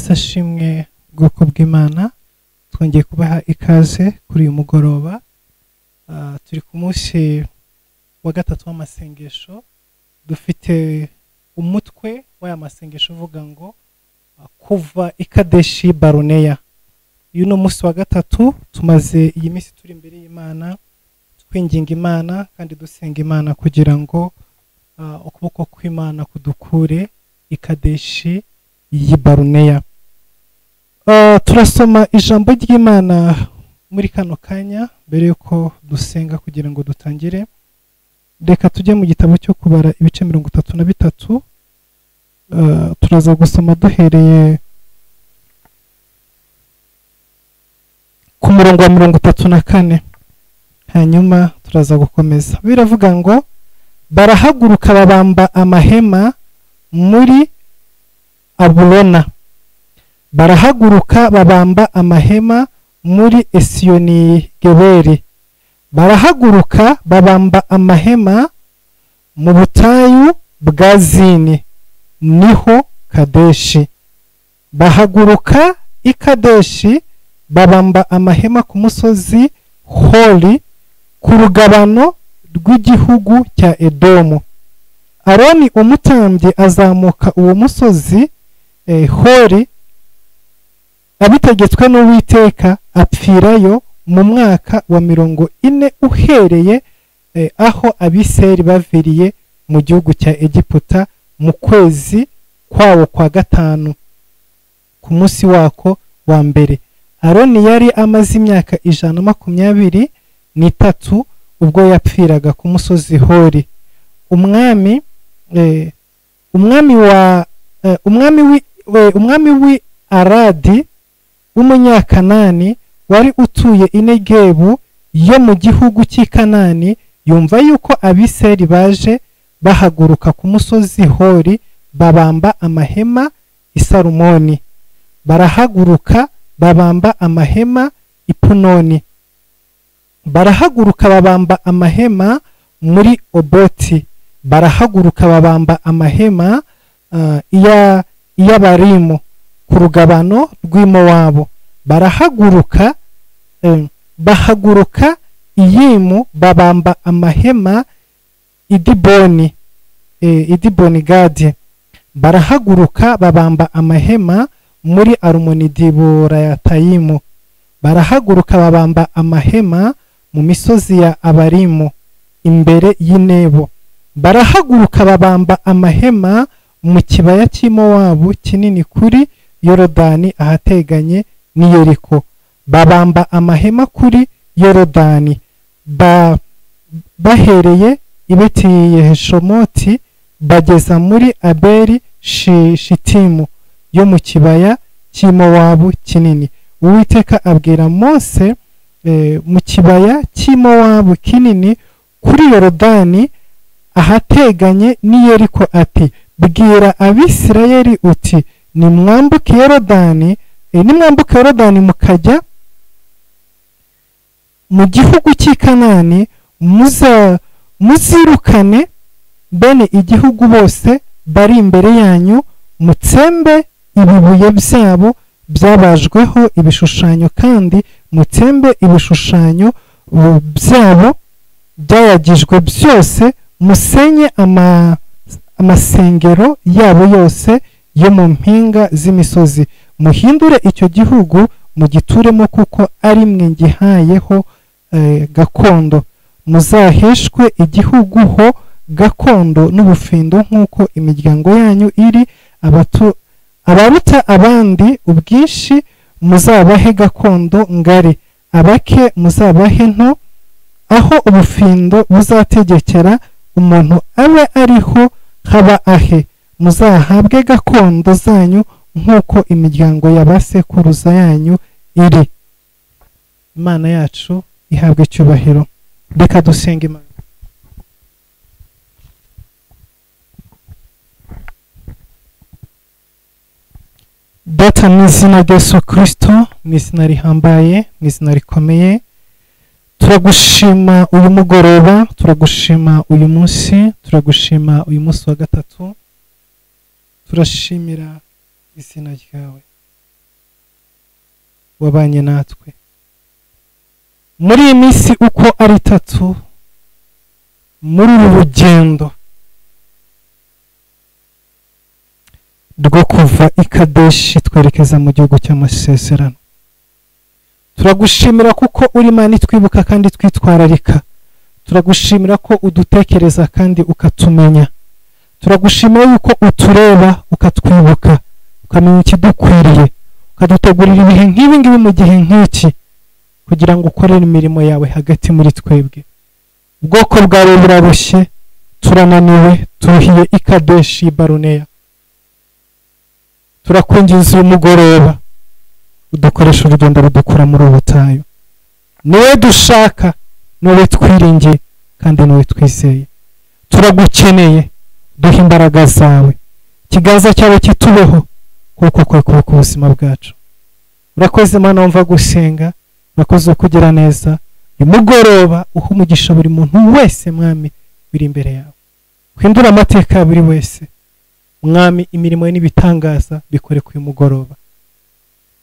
Yesu ashimwe bwoko bw'Imana, twongeye kubaha ikaze kuri uyu mugoroba. Turi ku munsi wa gatatu w'amasengesho, dufite umutwe w'aya masengesho uvuga ngo kuva i Kadeshi Baruneya. Uyu ni umunsi wa gatatu, tumaze iyi minsi turi imbere y'Imana, twinginga Imana kandi dusenga Imana kugira ngo ukuboko kw'Imana kudukure i Kadeshi y'Ibaruneya. Turasoma ijambo ry'Imana muri kano kanya mbere yuko dusenga kugira ngo dutangire. Reka tujye mu gitabo cyo kubara ibice 33. Turaza gusoma duhereye ku murongo wa 34, hanyuma turaza gukomeza. Biravuga ngo barahaguruka babamba amahema muri Abulona, barahaguruka babamba amahema muri Esiyoni Geberi, barahaguruka babamba amahema mu butayu bwa Zini, niho Kadeshi. Bahaguruka i Kadeshi babamba amahema ku musozi Hori, ku rugabano rw'igihugu cya Edomu. Aroni umutambyi azamuka uwo musozi Hori abitegetswe n'Uwiteka, apfirayo mu mwaka wa 40 uhereye aho Abisirayeli baviriye mu gihugu cya Egiputa, mu kwezi kwawo kwa gatanu, ku munsi wako wa mbere. Aroni yari amaze imyaka 123 ubwo yapfiraga ku musozi Hori. Umwami w'i Aradi w'umunyakanani wari utuye i Negebu yo mu gihugu cy'i Kanani, yumva yuko Abisirayeli baje bahaguruka ku musozi Hori babamba amahema i Salumoni. Barahaguruka babamba amahema i Punoni, barahaguruka babamba amahema muri Oboti, barahaguruka babamba amahema iy'Abarimu ku rugabano rw'Imowabu. Barahaguruka bahaguruka Iyimu babamba amahema i Diboni Gadi. Barahaguruka babamba amahema muri Arumonidiburayayimu. Barahaguruka babamba amahema mu misozi ya Abarimu imbere y'Inebo. Barahaguruka babamba amahema mu kibaya cy'Imowabu kinini kuri Yorodani ahateganye n'i Yeriko. Babamba amahema kuri Yorodani bahereye i Beti-Yeshimoti bageza muri Abeli Shitimu yo mu kibaya cy'Imowabu kinini. Uwiteka abwira Mose mu kibaya cy'Imowabu kinini kuri Yorodani ahateganye n'i Yeriko ati: bwira Abisirayeli uti nimwambuke Yorodani, nimwambuke Yorodani mukajya mu gihugu cy'i Kanani, muzirukane bene igihugu bose bari imbere yanyu, mutsembe ibibuye byabo byabajweho ibishushanyo, kandi mutsembe ibishushanyo byabo byayagijwe byose, musenye amasengero yabo yose yo mu mpinga z'imisozi, muhindure icyo gihugu mugituremo, kuko ari mwe ngihayeho gakondo. Muzaheshwe igihugu ho gakondo n'ubufindo nk'uko imiryango yanyu iri. Abaruta abandi ubwinshi muzabahe gakondo ngari, abake muzabahe nto. Aho ubufindo buzategekera umuntu abe ariho haba ahe, muzahabwe gakondo zanyu nk'uko imiryango ya basekuruza yanyu iri. Imana yacu ihabwe icyubahiro. Reka dusenge Imana. Data, mu izina rya Yesu Kristo, mu izina rihambaye, mu izina rikomeye, turagushima uyu mugoroba, turagushima uyu munsi, turagushima uyu munsi wa gatatu, turashimira izina ryawe. wabanye natwe muri iyi minsi uko ari itatu, muri uru rugendo rwo kuva i Kadeshi twerekeza mu gihugu cy'amasezerano. Turagushimira kuko uri Imana itwibuka kandi twitwararika. Turagushimira ko udutekereza kandi ukatumenya. Turagushimira yuko utureba ukatwibuka, ukamenya ikidukwiriye, ukadutegurira ibihe nk'ibi ngibi mu gihe nk'iki, kugira ngo ukorere imirimo yawe hagati muri twebwe. Ubwoko bwawe buraboshye, turananiwe, turuhiye i Kadeshi Baruneya. Turakwinginze uyu mugoroba udukoresha urugendo rudukura muri ubu butayu. Niwe dushaka, niwe twiringiye, kandi niwe twizeye. Turagukeneye, duhe imbaraga zawe, ikiganza cyawe kitubeho, kuko kwawe kuba ku buzima bwacu. Urakoze Mana wumva gusenga, urakoze kugira neza. Uyu mugoroba uha umugisha buri muntu wese Mwami biri imbere yawe, uhindure amateka ya buri wese Mwami. Imirimo ye n'ibitangaza bikore ku mugoroba.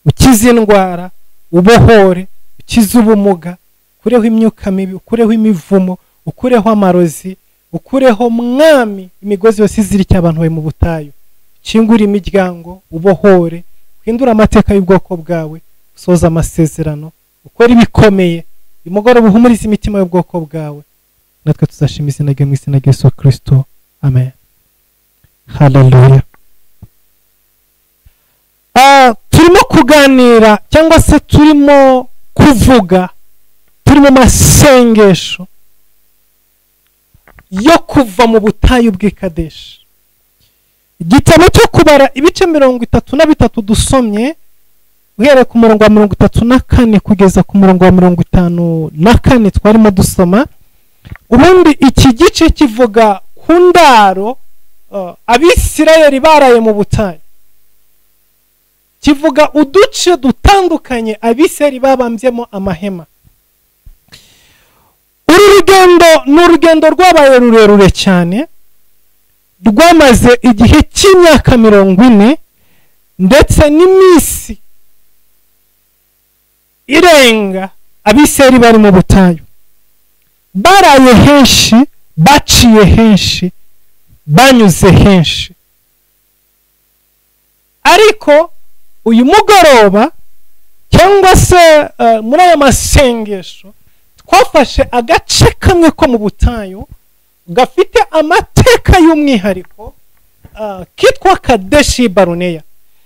Ukize indwara, ubohore, ukize ubumuga, ukureho imyuka mibi, ukureho imivumo, ukureho amarozi, ukureho Mwami imigozi yose izirika abantu bari mu butayu. Ukingure imiryango, ubohore, uhindure amateka y'ubwoko bwawe, usoza amasezerano, ukore ibikomeye. Uyu mugoroba uhumurize imitima y'ubwoko bwawe, natwe tuzashima izina ryawe mu izina rya Yesu Kristo, amen. Haleluya. Turimo kuganira cyangwa se turimo kuvuga, turi mu masengesho yo kuva mu butayu bw'i Kadeshi. Igitabo cyo Kubara ibice 33 dusomye, uhereye ku murongo wa 34 kugeza ku murongo wa 54 twarimo dusoma. Ubundi iki gice kivuga ku ndaro Abisirayeli baraye mu butayu. Kivuga uduce dutandukanye Abisirayeli babambyemo amahema. Uru rugendo ni urugendo rwabaye rurerure cyane, rwamaze igihe cy'imyaka 40 ndetse n'iminsi irenga. Abisirayeli bari mu butayu, baraye henshi, baciye henshi, banyuze henshi. Ariko uyu mugoroba cyangwa se muri aya masengesho twafashe agace kamwe ko mu butayu gafite amateka y'umwihariko, kitwa Kadeshi Baruneya.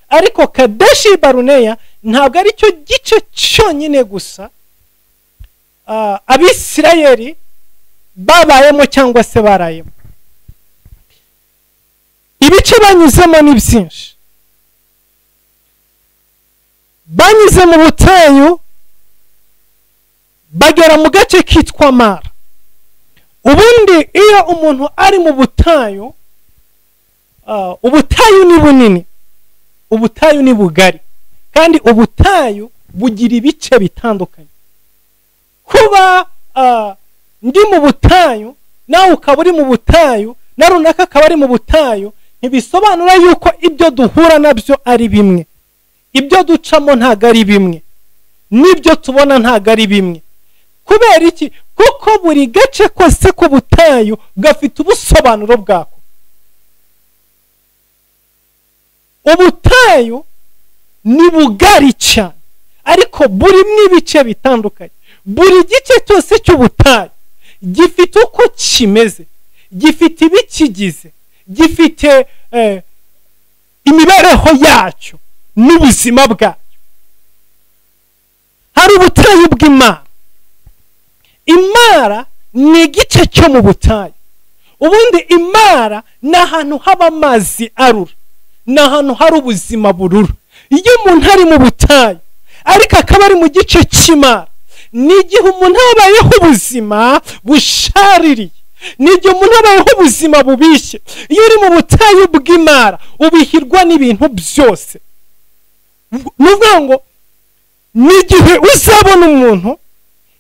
Ariko Kadeshi Baruneya ntabwo ari cyo gice cyonyine gusa Abisirayeli babayemo cyangwa se barayemo. Ibice banyuzemo ni byinshi. Banyuze mu butayu bagera mu gace kitwa Mara. Ubundi iyo umuntu ari mu butayu, ubutayu ni bunini, ubutayu ni bugari, kandi ubutayu bugira ibice bitandukanye. Kuba ndi mu butayu, nawe ukaba uri mu butayu, na runaka akaba ari mu butayu, ntibisobanura yuko ibyo duhura nabyo ari bimwe. Ibyo ducamo ntago ari bimwe, n'ibyo tubona ntago ari bimwe. Kubera iki? Kuko buri gace kose k'ubutayu gafite ubusobanuro bwako. Ubutayu ni bugari cyane, ariko burimo ibice bitandukanye. Buri gice cyose cy'ubutayu gifite uko kimeze, gifite ibikigize, gifite imibereho yacyo n'ubuzima bwacyo. Hari ubutayu bw'Imana. Imara ni igice cyo mu butayu. Ubundi Imara ni ahantu haba amazi arura, ni ahantu hari ubuzima burura. Iyo umuntu ari mu butayu ariko akaba ari mu gice cy'Imara, ni igihe umuntu abayeho ubuzima bushaririye, ni igihe umuntu abayeho ubuzima bubishye. Iyo uri mu butayu bw'Imara ubihirwa n'ibintu byose. Ni ukuvuga ngo ni igihe uzabona umuntu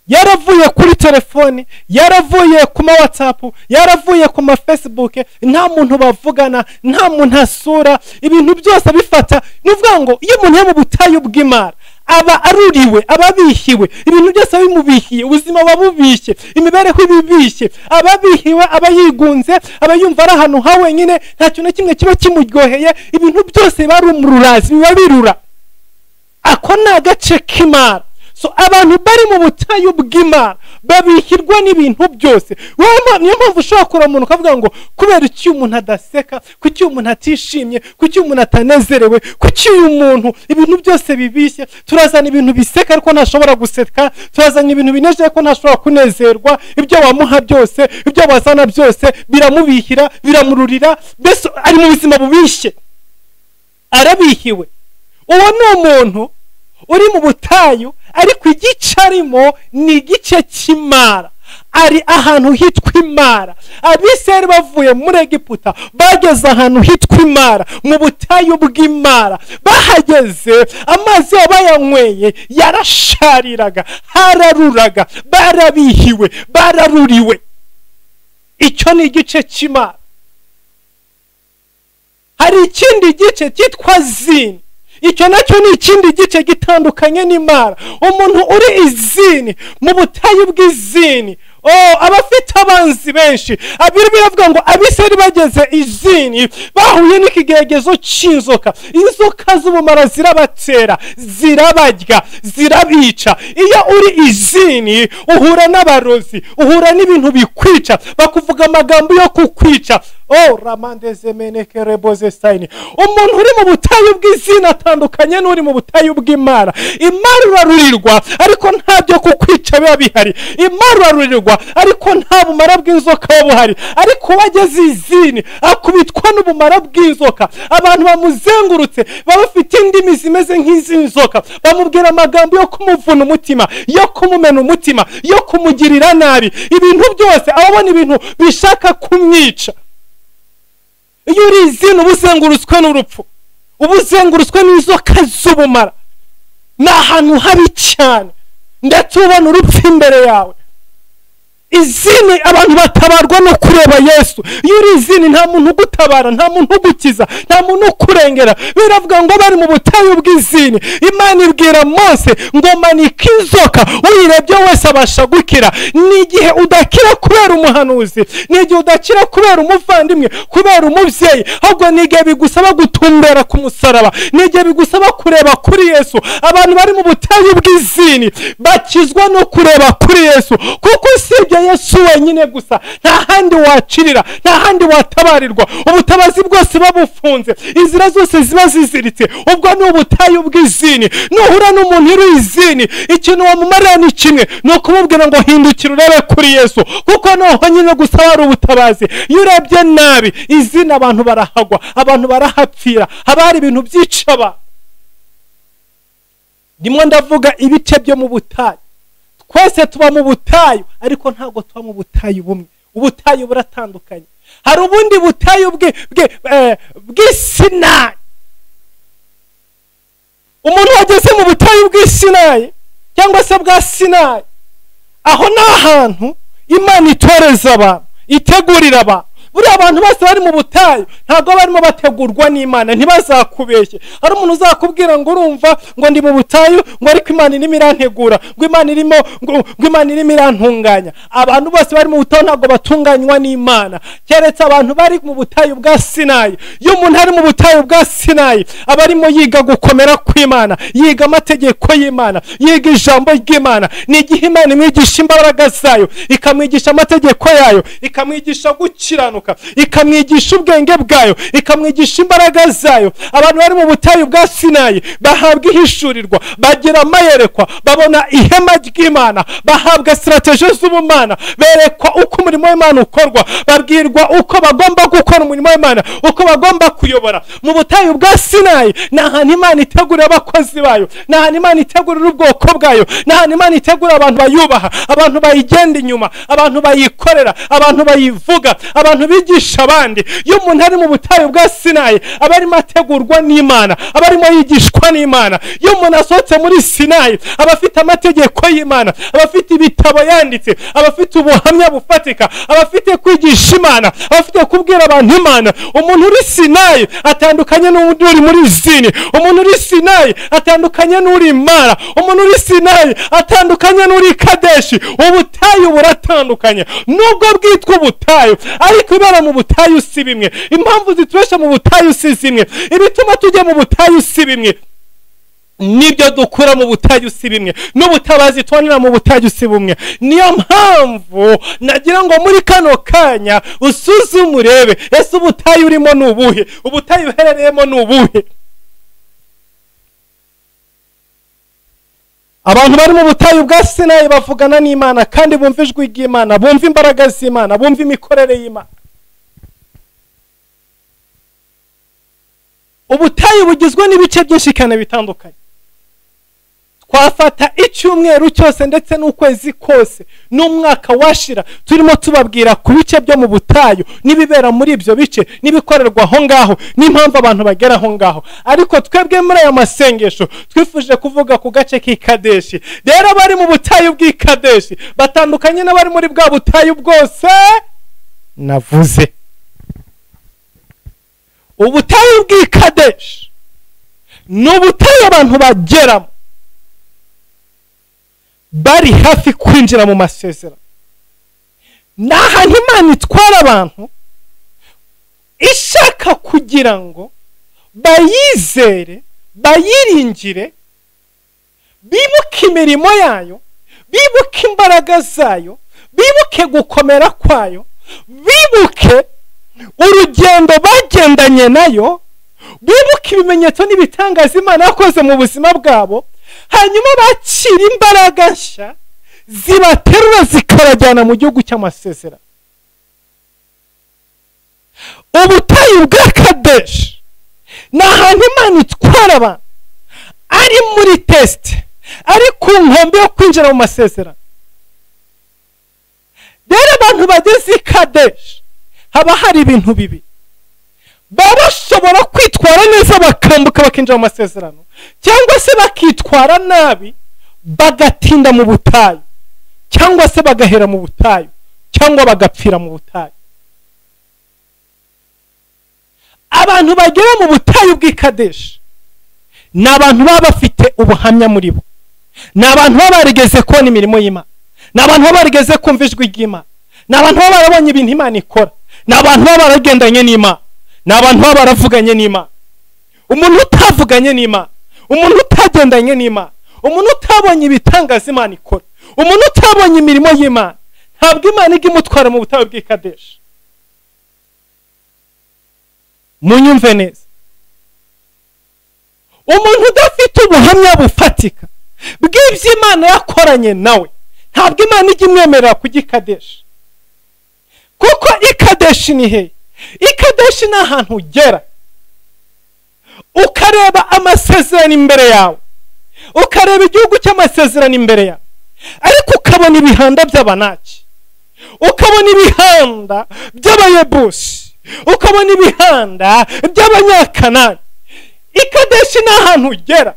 yaravuye kuri telefone, yaravuye ku ma WhatsApp, yaravuye ku ma Facebook, nta muntu bavugana, nta muntu asura, ibintu byose bifata. Ni ukuvuga ngo iyo umuntu ari mu butayu bw'Imara Aba aruriwe, aba abihiwe, ibintu byose bimubihiye, ubuzima buba bubishye, imibereho ibibishye, aba abihiwe, aba yigunze, aba yumva ari ahantu ha wenyine, nta kintu na kimwe kiba kimuryoheye, ibintu byose biba ari umururazi, biba birura. Ako ni agace k'Imana. So abantu bari mu butayu bw'Imana babihirwa n'ibintu byose. Niyo mpamvu ushobora kureba umuntu ukavuga ngo kubera iki umuntu adaseka, kuki umuntu atishimye, kuki umuntu atanezerewe, kuki uyu muntu ibintu byose bibishye. Turazana ibintu biseka ariko ntashobora guseka, turazana ibintu binejeje ariko ntashobora kunezerwa, ibyo wamuha byose, ibyo wazana byose biramubihira, biramururira, mbese ari mu buzima bubishye, arabihiwe. Uwo ni umuntu uri mu butayu, ariko igice arimo ni igice cy'Imara. Ari ahantu hitwa Imara. Abisirayeli bavuye muri Egiputa bageze ahantu hitwa Imara, mu butayu bw'Imara. Bahageze amazi bayanyweye yarashariraga, hararuraga, barabihiwe, bararuriwe. Icyo ni igice cy'Imara. Hari ikindi gice cyitwa Zini. Icyo nacyo ni ikindi gice gitandukanye n'Imara. Umuntu uri izini, mu butayu bw'izini, abafite abanzi benshi. Bibiliya iravuga ngo Abisirayeli bageze izini bahuye n'ikigeragezo cy'inzoka. Inzoka z'ubumara zirabatera, zirabarya, zirabica. Iyo uri izini uhura n'abarozi, uhura n'ibintu bikwica, bakuvuga amagambo yo kukwica. Umuntu uri mu butayu bw'izina atandukanye n'uri mu butayu bw'Imara. Imara urarurirwa ariko nta byo kukwica biba bihari. Imara urarurirwa ariko nta bumara bw'inzoka buba buhari. Ariko wageze izini akubitwa n'ubumara bw'inzoka. Abantu bamuzengurutse baba bafite indimi zimeze nk'iz'inzoka, bamubwira amagambo yo kumuvuna umutima, yo kumumena umutima, yo kumugirira nabi. Ibintu byose ababona ibintu bishaka kumwica. Iyo uri izini uba uzengurutswe n'urupfu, uba uzengurutswe n'inzoka z'ubumara. Ni ahantu habi cyane, ndetse ubona urupfu imbere yawe. Izini abantu batabarwa no kureba Yesu. Iyo uri izini nta muntu ugutabara, nta muntu ugukiza, nta muntu ukurengera. Biravuga ngo bari mu butayu bw'izini, Imana ibwira Mose ngo manika inzoka, uyirebye wese abasha gukira. Ni igihe udakira kubera umuhanuzi, ni igihe udakira kubera umuvandimwe, kubera umubyeyi, ahubwo ni igihe bigusaba gutumbera ku musaraba, ni igihe bigusaba kureba kuri Yesu. Abantu bari mu butayu bw'izini bakizwa no kureba kuri Yesu, kuko usibye Yesu wenyine gusa nta handi wacirira, nta handi watabarirwa. Ubutabazi bwose babufunze, inzira zose ziba ziziritse. Ubwo ni ubutayu bw'izini. Nuhura n'umuntu uri izini, ikintu wamumarira ni kimwe, ni ukumubwira ngo hindukira urebe kuri Yesu, kuko noho nyine gusa wari ubutabazi. Iyo urebye nabi izina, abantu barahagwa, abantu barahapfira, haba hari ibintu byica abantu. Ndimo ndavuga ibice byo mu butayu. Twese tuba mu butayu, ariko ntabwo tuba mu butayu bumwe. Ubutayu buratandukanye. Hari ubundi butayu bw'Isinayi. Umuntu wageze mu butayu bw'Isinayi cyangwa se bwa Sinayi, aho ni ahantu Imana itoreza abantu, itegurira abantu. Buriya abantu bose bari mu butayu ntabwo barimo bategurwa n'Imana, ntibazakubeshye. Hari umuntu uzakubwira ngo urumva ngo ndi mu butayu, ngo ariko Imana irimo irantegura, ngo Imana irimo, ngo Imana irimo irantunganya. Abantu bose bari mu butayu ntabwo batunganywa n'Imana, keretse abantu bari mu butayu bwa Sinayi. Iyo umuntu ari mu butayu bwa Sinayi aba arimo yiga gukomera kw'Imana, yiga amategeko y'Imana, yiga ijambo ry'Imana. Ni igihe Imana imwigisha imbaraga zayo, ikamwigisha amategeko yayo, ikamwigisha gukiranuka, ikamwigisha ubwenge bwayo, ikamwigisha imbaraga zayo. Abantu bari mu butayu bwa Sinayi bahabwa ihishurirwa, bagira amayerekwa, babona ihema ry'Imana, bahabwa strategie z'ubumana, berekwa uko umurimo w'Imana ukorwa, babwirwa uko bagomba gukora umurimo w'Imana, uko bagomba kuyobora. Mu butayu bwa Sinayi ni ahantu Imana itegurira abakozi bayo, ni ahantu Imana itegurira ubwoko bwayo, ni ahantu Imana itegurira abantu bayubaha, abantu bayigenda inyuma, abantu bayikorera, abantu bayivuga, abantu abantu bigisha abandi. Iyo umuntu ari mu butayu bwa Sinayi aba arimo ategurwa n'Imana, aba arimo yigishwa n'Imana. Iyo umuntu asohotse muri Sinayi aba afite amategeko y'Imana, aba afite ibitabo yanditse, aba afite ubuhamya bufatika, aba afite kwigisha Imana, aba afite kubwira abantu Imana. Umuntu uri Sinayi atandukanye n'undi uri muri Zini. Umuntu uri Sinayi atandukanye n'uri Mara. Umuntu uri Sinayi atandukanye n'uri Kadeshi. Ubutayu buratandukanye nubwo bwitwa ubutayu, ariko ibara mu butayu si bimwe, impamvu zitubesha mu butayu si zimwe, ibituma tujya mu butayu si bimwe, nibyo dukura mu butayu si bimwe, n'ubutabazi tubonera mu butayu si bumwe. Niyo mpamvu nagira ngo muri kano kanya usuzume urebe, ese ubutayu urimo ni ubuhe? Ubutayu uherereyemo ni ubuhe? Abantu bari mu butayu bwa Sinayi bavugana n'Imana kandi bumva ijwi ry'Imana, bumva imbaraga z'Imana, bumva imikorere y'Imana. Ubutayu bugizwe n'ibice byinshi cyane bitandukanye. Twafata icyumweru cyose ndetse n'ukwezi kose n'umwaka washira turimo tubabwira ku bice byo mu butayu n'ibibera muri ibyo bice n'ibikorerwa aho ngaho n'impamvu abantu bagera aho ngaho. Ariko twebwe muri aya masengesho twifuje kuvuga ku gace k'i Kadeshi. Rero bari mu butayu bw'i Kadeshi batandukanye n'abari muri bwa butayu bwose navuze. Ubutayu bw'i Kadeshi ni ubutayu abantu bageramo bari hafi kwinjira mu masezerano. Ni ahantu Imana itwara abantu ishaka kugira ngo bayizere, bayiringire, bibuke imirimo yayo, bibuke imbaraga zayo, bibuke gukomera kwayo, bibuke urugendo bagendanye nayo, bibuke ibimenyetso n'ibitangaza Imana yakoze mu buzima bwabo, hanyuma bakira imbaraga nshya zibaterura zikarajyana mu gihugu cy'amasezerano. Ubutayu bwa Kadeshi ni ahantu Imana itwara abantu ari muri test, ari ku nkombe yo kwinjira mu masezerano. Rero abantu bageze i Kadeshi haba hari ibintu bibi. Baba bashobora kwitwara neza bakambuka bakinjira mu masezerano, cyangwa se bakitwara nabi bagatinda mu butayu, cyangwa se bagahera mu butayu, cyangwa bagapfira mu butayu. Abantu bagera mu butayu bw'i Kadeshi ni abantu baba bafite ubuhamya muri bo, ni abantu baba barigeze kubona imirimo y'Imana, ni abantu baba barigeze kumva ijwi ry'Imana, ni abantu baba barabonye ibintu Imana ikora, ni abantu baba baragendanye n'Imana, ni abantu baba baravuganye n'Imana. Umuntu utavuganye n'Imana, umuntu utagendanye n'Imana, umuntu utabonye ibitangaza Imana ikora, umuntu utabonye imirimo y'Imana, ntabwo Imana ijya imutwara mu butayu bw'i Kadeshi. Munyumve neza. Umuntu udafite ubuhamya bufatika bw'ibyo Imana yakoranye nawe, ntabwo Imana ijya imwemerera kujya i Kadeshi. Kuko i Kadeshi ni hehe? I Kadeshi ni ahantu ugera ukareba amasezerano imbere yawe, ukareba igihugu cy'amasezerano imbere yawe, ariko ukabona ibihanda by'Abanaki, ukabona ibihanda by'Abayebusi, ukabona ibihanda by'Abanyakanani. I Kadeshi ni ahantu ugera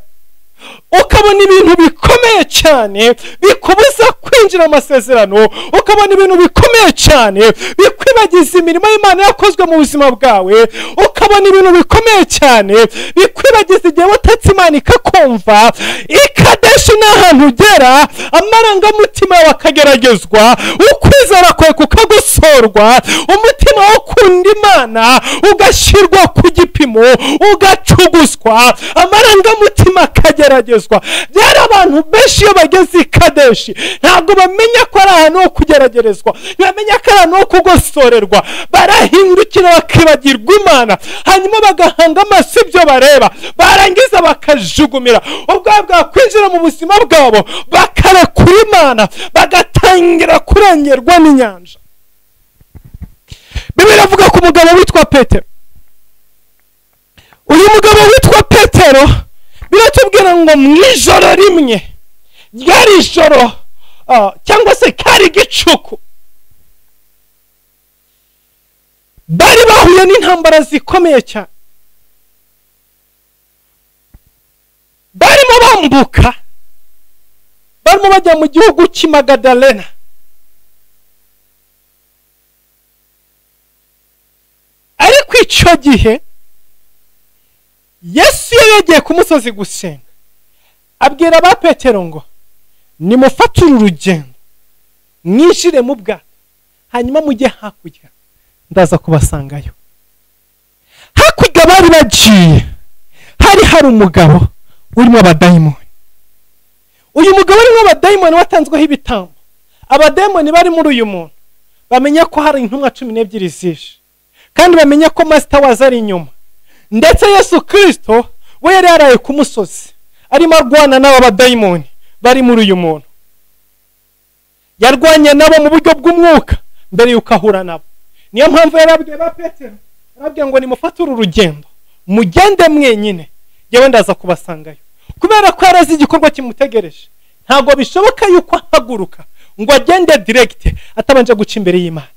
ukabona ibintu bikomeye cyane bikubuza kwinjira amasezerano, ukabona ibintu bikomeye cyane bikwibagiza imirimo y'Imana yakozwe mu buzima bwawe, ukabona ibintu bikomeye cyane bikwibagiza igihe watatse Imana ikakumva. I Kadeshi ni ahantu ugera amarangamutima yawe akageragezwa, ukwizera kwawe kukagosorwa, umutima wo kunda Imana ugashyirwa ku gipimo, ugacuguswa, amarangamutima akageragezwa. Rero abantu benshi iyo bageze i Kadeshi ntabwo bamenya ko ari ahantu ho kugeragerezwa, ntibamenya ko ari ahantu ho kugosorerwa. Barahindukira bakibagirwa Imana, hanyuma bagahanga amaso ibyo bareba, barangiza bakajugumira ubwabo bwakwinjira mu buzima bwabo, bakarekura Imana, bagatangira kurengerwa n'inyanja. Bibiliya iravuga ku mugabo witwa Petero. Uyu mugabo witwa Petero biratubwira ngo mu ijoro rimwe, ryari ijoro cyangwa se kari igicuku, Bari bahuye n'intambara zikomeye cyane, barimo bambuka, barimo bajya mu gihugu cy'i Magadalena. Ariko icyo gihe Yesu yari yagiye ku musozi gusenga, abwira ba Petero ngo nimufate uru rugendo mwinjire mu bwato, hanyuma mujye hakurya ndaza kubasangayo. Hakurya bari bagiye hari umugabo urimo abadayimoni. Uyu mugabo urimo abadayimoni watanzweho ibitambo. Abadayimoni bari muri uyu muntu bamenye ko hari intumwa 12 zishe, kandi bamenye ko Master waza ari inyuma. Ndetse Yesu Kristo we yari yaraye ku musozi arimo arwana n'aba badayimoni bari muri uyu muntu. Yarwanye nabo mu buryo bw'umwuka mbere yuko ahura nabo. Niyo mpamvu yarabwiye ba Petero, yarabwiye ngo nimufate uru rugendo mugende mwenyine, yewe ndaza kubasangayo. Kubera ko yarazi igikorwa kimutegereje, ntabwo bishoboka yuko ahaguruka ngo agende direct atabanje guca imbere y'Imana.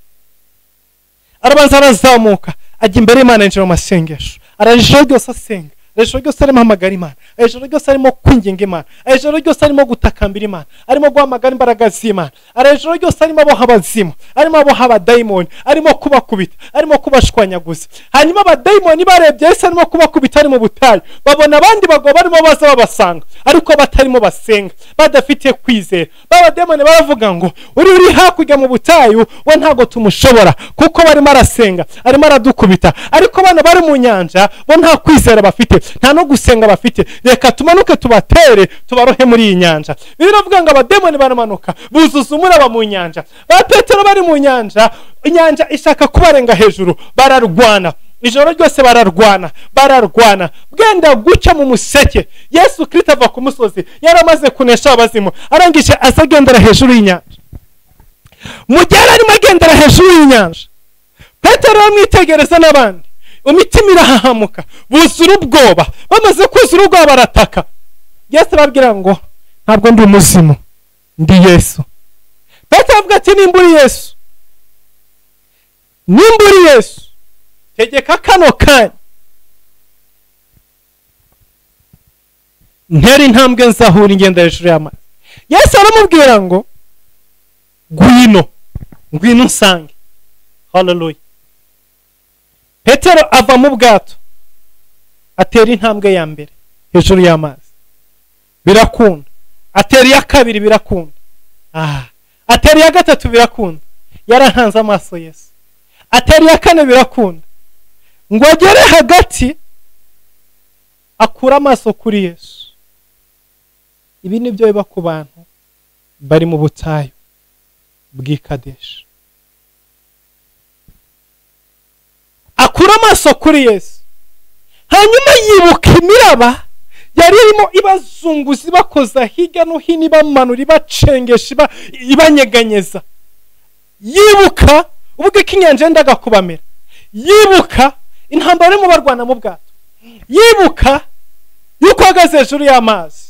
Arabanza arazamuka ajya imbere y'Imana, yinjira mu masengesho, arajoro ryose asenga, ijoro ryose arimo ahamagara Imana, ijoro ryose arimo kwinginga Imana, ijoro ryose arimo gutakambira Imana, arimo guhamagara imbaraga z'Imana, ijoro ryose arimo aboha abazimu, arimo aboha abadayimoni, arimo kubakubita, arimo kubashwanyaguza. Hanyuma abadayimoni barebye Yesu arimo kubakubita ari mu butayu, babona abandi bagabo barimo baza babasanga, ariko batarimo basenga, badafite kwizera. Abadayimoni baravuga ngo uri hakurya mu butayu we ntago tumushobora, kuko barimo arasenga, arimo aradukubita, ariko bana bari mu nyanja bo nta kwizera bafite, nta no gusenga bafite, reka tumanuke tubatere tubarohe muri iyi nyanja. Biravuga ngo abademoni baramanuka buzuza umuraba mu nyanja. Ba Petero bari mu nyanja, inyanja ishaka kubarenga hejuru, bararwana ijoro ryose, bararwana bwenda guca mu museke. Yesu Kristo ava ku musozi yaramaze kunesha abazimu, arangije azagendera hejuru y'inyanja. Mu gihe arimo agendera hejuru y'inyanja, Petero aramwitegereza n'abandi, imitima irahahamuka, buzura ubwoba. Bamaze kuzura ubwoba barataka. Yesu arababwira ngo ntabwo ndi umuzimu, ndi Yesu. Petero avuga ati nimba uri Yesu, nimba uri Yesu, tegeka kano kanya ntera intambwe nzahura ingenda hejuru y'amazi. Yesu aramubwira ngo ngwino, ngwino unsange. Haleluya. Petero ava mu bwato atera intambwe ya mbere hejuru y'amazi, birakunda. Atera iya kabiri, birakunda. Atera iya gatatu, birakunda. Yarahanze amaso Yesu. Atera iya kane, birakunda. Ngo agere hagati akura amaso kuri Yesu. Ibi nibyo biba ku bantu bari mu butayu bw'i Kadeshi. Akura amaso kuri Yesu, hanyuma yibuka imiraba yari irimo ibazunguza, ibakoza hirya no hino, ibamanura, ibacengesha, ibanyeganyeza. Yibuka ubwo ko inyanja yendaga kubamira, yibuka intambara barimo barwana mu bwato, yibuka yuko ahagaze hejuru y'amazi.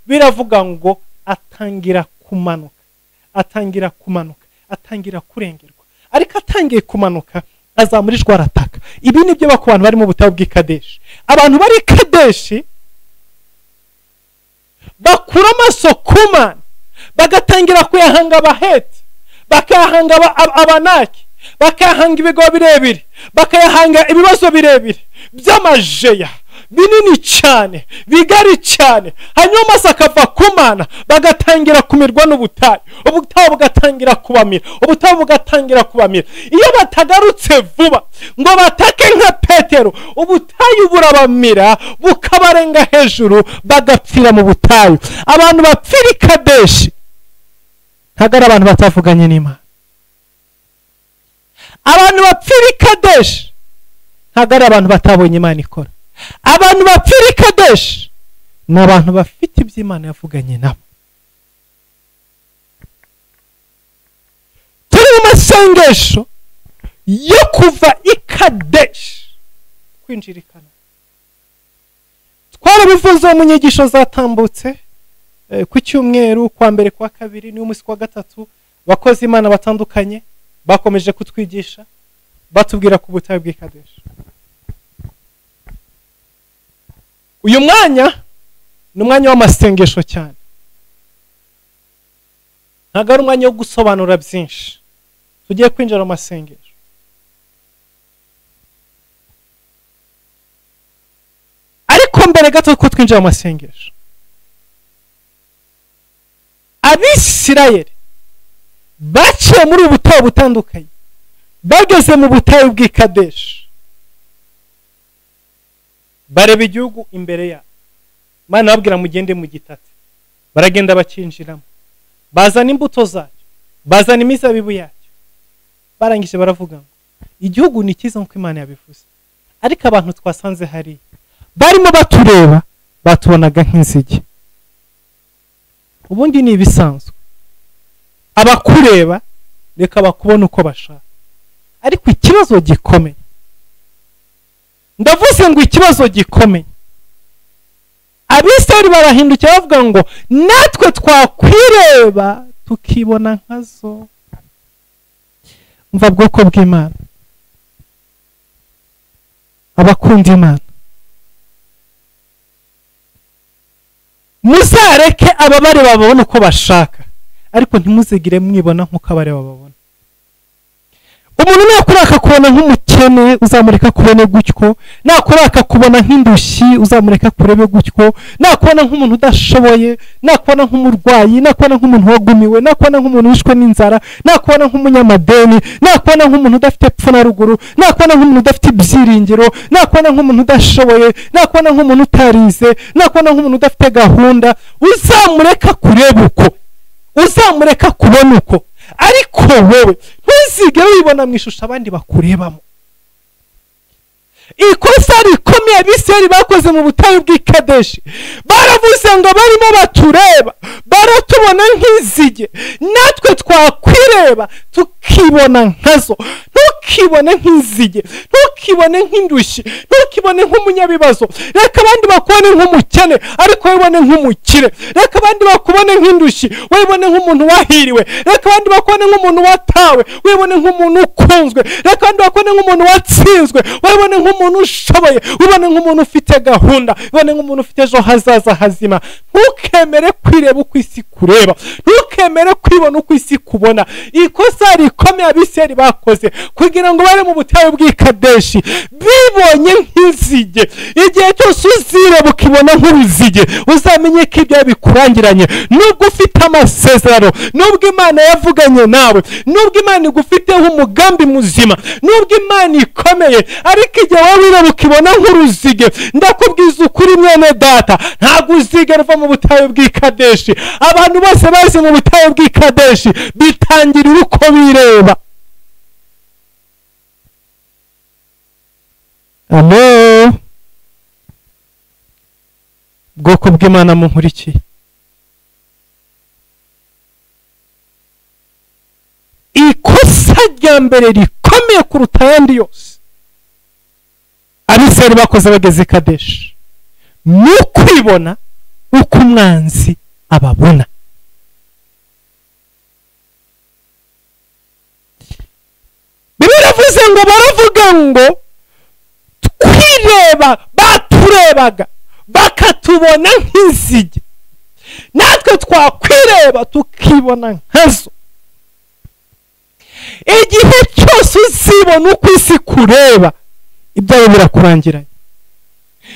Biravuga ngo atangira kumanuka, atangira kumanuka, atangira kurengerwa. Ariko atangiye kumanuka azamurijwe arataka. Ibi nibyo ku bantu bari mu butayu bw'i Kadeshi. Abantu bari Kadeshi bakura amaso ku Mana, bagatangira kuyahanga abaheti, bakayahanga abanaki, bakayahanga ibigo birebire, bakayahanga ibibazo birebire by'amajeya binini cyane, bigari cyane. Hanyuma amaso akava ku Mana, bagatangira kumirwa n'ubutayu, ubutayu bugatangira kubamira, ubutayu bugatangira kubamira. Iyo batagarutse vuba ngo batake nka Petero, ubutayu burabamira bukabarenga hejuru, bagapfira mu butayu. Abantu bapfira i Kadeshi ntabwo ari abantu batavuganye n'Imana. Abantu bapfira i Kadeshi ntabwo ari abantu batabonye Imana ikora. Abantu bapfira i Kadeshi ni abantu bafite ibyo Imana yavuganye nabo. Turi mu masengesho yo kuva i Kadeshi kwinjira i Kanani. Twarabivuze mu nyigisho zatambutse ku cyumweru, kwa mbere, kwa kabiri, n'umunsi kwa gatatu. Abakozi Imana batandukanye bakomeje kutwigisha. Batubwira ku butayu bw'i Kadeshi. Uyu mwanya ni umwanya w'amasengesho cyane, ntabwo ari umwanya wo gusobanura byinshi. Tugiye kwinjira mu masengesho. Ariko mbere gato ko twinjira mu masengesho, Abisirayeli baciye muri ubutayu butandukanye, bageze mu butayu bw'i Kadeshi, bareba igihugu imbere yabo. Imana ababwira mugende mu gitate, baragenda bakinjiramo, bazana imbuto zacyo, bazana imizabibu yacyo. Barangije baravuga ngo igihugu ni cyiza nk'uko Imana yabivuze, ariko abantu twasanze hariya barimo batureba batubonaga nk'inzige. Ubundi ni ibisanzwe, abakureba reka bakubona uko bashaka. Ariko ikibazo gikomeye, ndavuze ngo ikibazo gikomeye, Abisirayeli barahindukira bavuga ngo natwe twakwireba tukibona nkazo. Umva bwoko bw'Imana, abakunda Imana, muzareke ababareba babone uko bashaka, ariko ntimuzigire mwibona nk'uko abareba babona. Umuntu nakuraka kubona nk'umukene uzamureka kubone gutyo, nakuraka kubona nk'indushyi uzamureka kurebe gutyo, nakubona nk'umuntu udashoboye, nakubona nk'umurwayi, nakubona nk'umuntu wagumiwe, nakubona nk'umuntu wishwe n'inzara, nakubona nk'umunyamadeni, nakubona nk'umuntu udafite epfo na ruguru, nakubona nk'umuntu udafite ibyiringiro, nakubona nk'umuntu udashoboye, nakubona nk'umuntu utarize, nakubona nk'umuntu udafite gahunda, uzamureka kureba uko, uzamureka kubona uko. Ariko wowe ntuzigere wibona mu ishusho abandi bakurebamo. Ikosa rikomeye Abisirayeli bakoze mu butayu bw'i Kadeshi, baravuze ngo barimo batureba baratubona nk'inzige, natwe twakwireba tukibona nkazo. Ntukibone nk'inzige, ntukibone nk'indushyi, ntukibone nk'umunyabibazo. Reka abandi bakubone nk'umukene, ariko wibone nk'umukire. Reka abandi bakubone nk'indushyi, wibone nk'umuntu wahiriwe. Reka abandi bakubone nk'umuntu watawe, wibone nk'umuntu ukunzwe. Reka abandi bakubone nk'umuntu watsinzwe, wibone nk'umuntu ushoboye, wibone nk'umuntu ufite gahunda, wibone nk'umuntu ufite ejo hazaza hazima. Ntukemere kwireba uko isi kureba, ntukemere kwibona uko isi kubona. Ikosa rikomeye Abisirayeli bakoze kugira ngo bare mu butayu bw'i Kadeshi, bibonye nk'inzige. Igihe cyose uzireba ukibona nk'uruzige, uzamenye ko ibyo bikurangiranye. Nubwo ufite amasezerano, nubwo Imana yavuganye nawe, nubwo Imana igufiteho umugambi muzima, nubwo Imana ikomeye, ariko igihe wowe wireba ukibona nk'uruzige, ndakubwiza ukuri mwene data, ntabwo uzigera uva mu butayu bw'i Kadeshi. Abantu bose bazi mu butayu bw'i Kadeshi bitangirira uko bireba. Alo, bwoko bw'Imana munkurikiye, ikosa rya mbere rikomeye kuruta ayandi yose Abisirayeli bakoze bageze i Kadeshi ni ukwibona uko umwanzi ababona. Bibiliya iravuze ngo baravuga ngo twireba, baturebaga bakatubona nk'inzige, natwe twakwireba tukibona nkazo. Igihe cyose uzibona uko isi kureba, ibyawe birakurangiranye.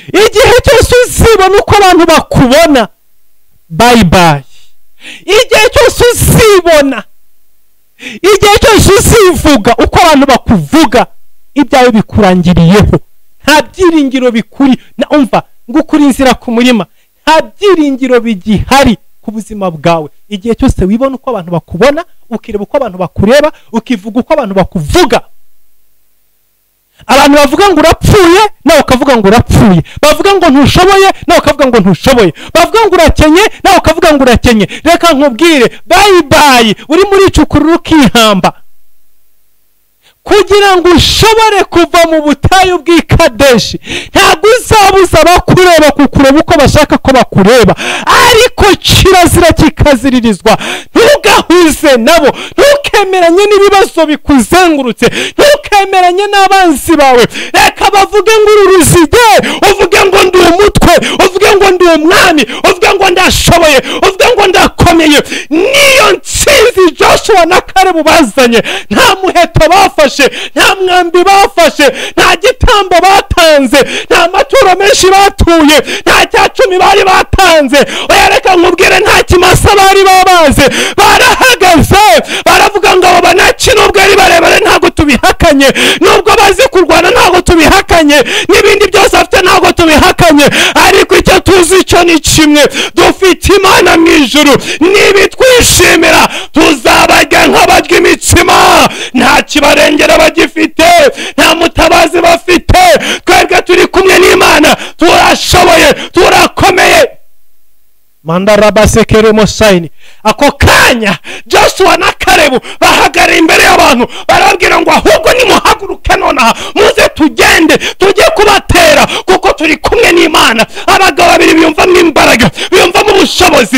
Igihe cyose uzibona uko abantu bakubona, bye bye. Igihe cyose uzibona, igihe cyose uzivuga uko abantu bakuvuga, ibyawe bikurangiriyeho. Nta byiringiro bikuri na umva ngo ukuri inzira ku murima, nta byiringiro bigihari ku buzima bwawe. Igihe cyose wibona uko abantu bakubona, ukireba uko abantu bakureba, ukivuga uko abantu bakuvuga. Abantu bavuga ngo urapfuye, nawe ukavuga ngo urapfuye. Bavuga ngo ntushoboye, nawe ukavuga ngo ntushoboye. Bavuga ngo urakenye, nawe ukavuga ngo urakenye. Reka nkubwire, bye bye, uri muri icukurura ukihamba. Kugira ngo ushobore kuva mu butayu bw'i Kadeshi, ntabwo uzabuza abakureba kukureba uko bashaka ko bakureba, ariko kirazira kikaziririzwa, ntugahuze wihuze nabo, ntukemeranye n'ibibazo bikuzengurutse, ntukemeranye n'abanzi bawe. Reka bavuge ngo uru ruzige, uvuge ngo ndi umutwe, uvuge ngo ndi umwami, uvuge ngo ndashoboye, uvuge ngo ndakomeye. Niyo ntsinzi Joshua na Kalebu bazanye. Nta muheto bafashe, nta mwambi bafashe, nta gitambo batanze, nta maturo menshi batuye, nta cyacumi bari batanze. Oya, reka nkubwire, nta kimasa bari babaze. Barahagaze baravuga ngo abo banaki nubwo ari barebare ntabwo tubihakanye, nubwo bazi kurwana ntabwo tubihakanye, n'ibindi byose afite ntabwo tubihakanye, ariko icyo tuzi cyo ni kimwe, dufite Imana mu ijuru. Nibitwishimira tuzabarya nk'abarya imitsima. Nta kibarengera bagifite, nta mutabazi bafite. Twebwe turi kumwe n'Imana, turashoboye, turakomeye. Mandarabasekeremosaini. Ako kanya Joshua na Kalebu bahagarara imbere y'abantu, barababwira ngo ahubwo nimuhaguruke nonaha, muze tugende tujye kubatera, kuko turi kumwe n'Imana. Abagabo babiri biyumvamo imbaraga, biyumvamo ubushobozi.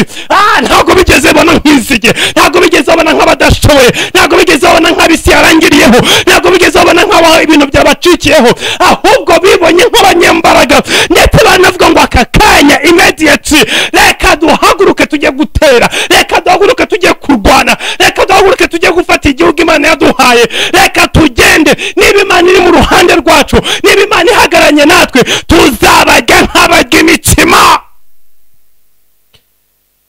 Ntabwo bigeze babona nk'inzige, ntabwo bigeze babona nk'abadashoboye, ntabwo bigeze babona nk'abisi yarangiriyeho, ntabwo bigeze babona nk'aho ibintu byabacikiyeho, ahubwo bibonye nk'abanyembaraga. Ndetse banavuga ngo aka kanya immediately, reka duhaguruke tujye gutera, reka duhaguruke tujye kurwana, reka duhaguruke tujye gufata igihugu Imana yaduhaye, reka tugende. Niba Imana iri mu ruhande rwacu, niba Imana ihagararanye natwe, tuzabarya nk'abarya imitsima.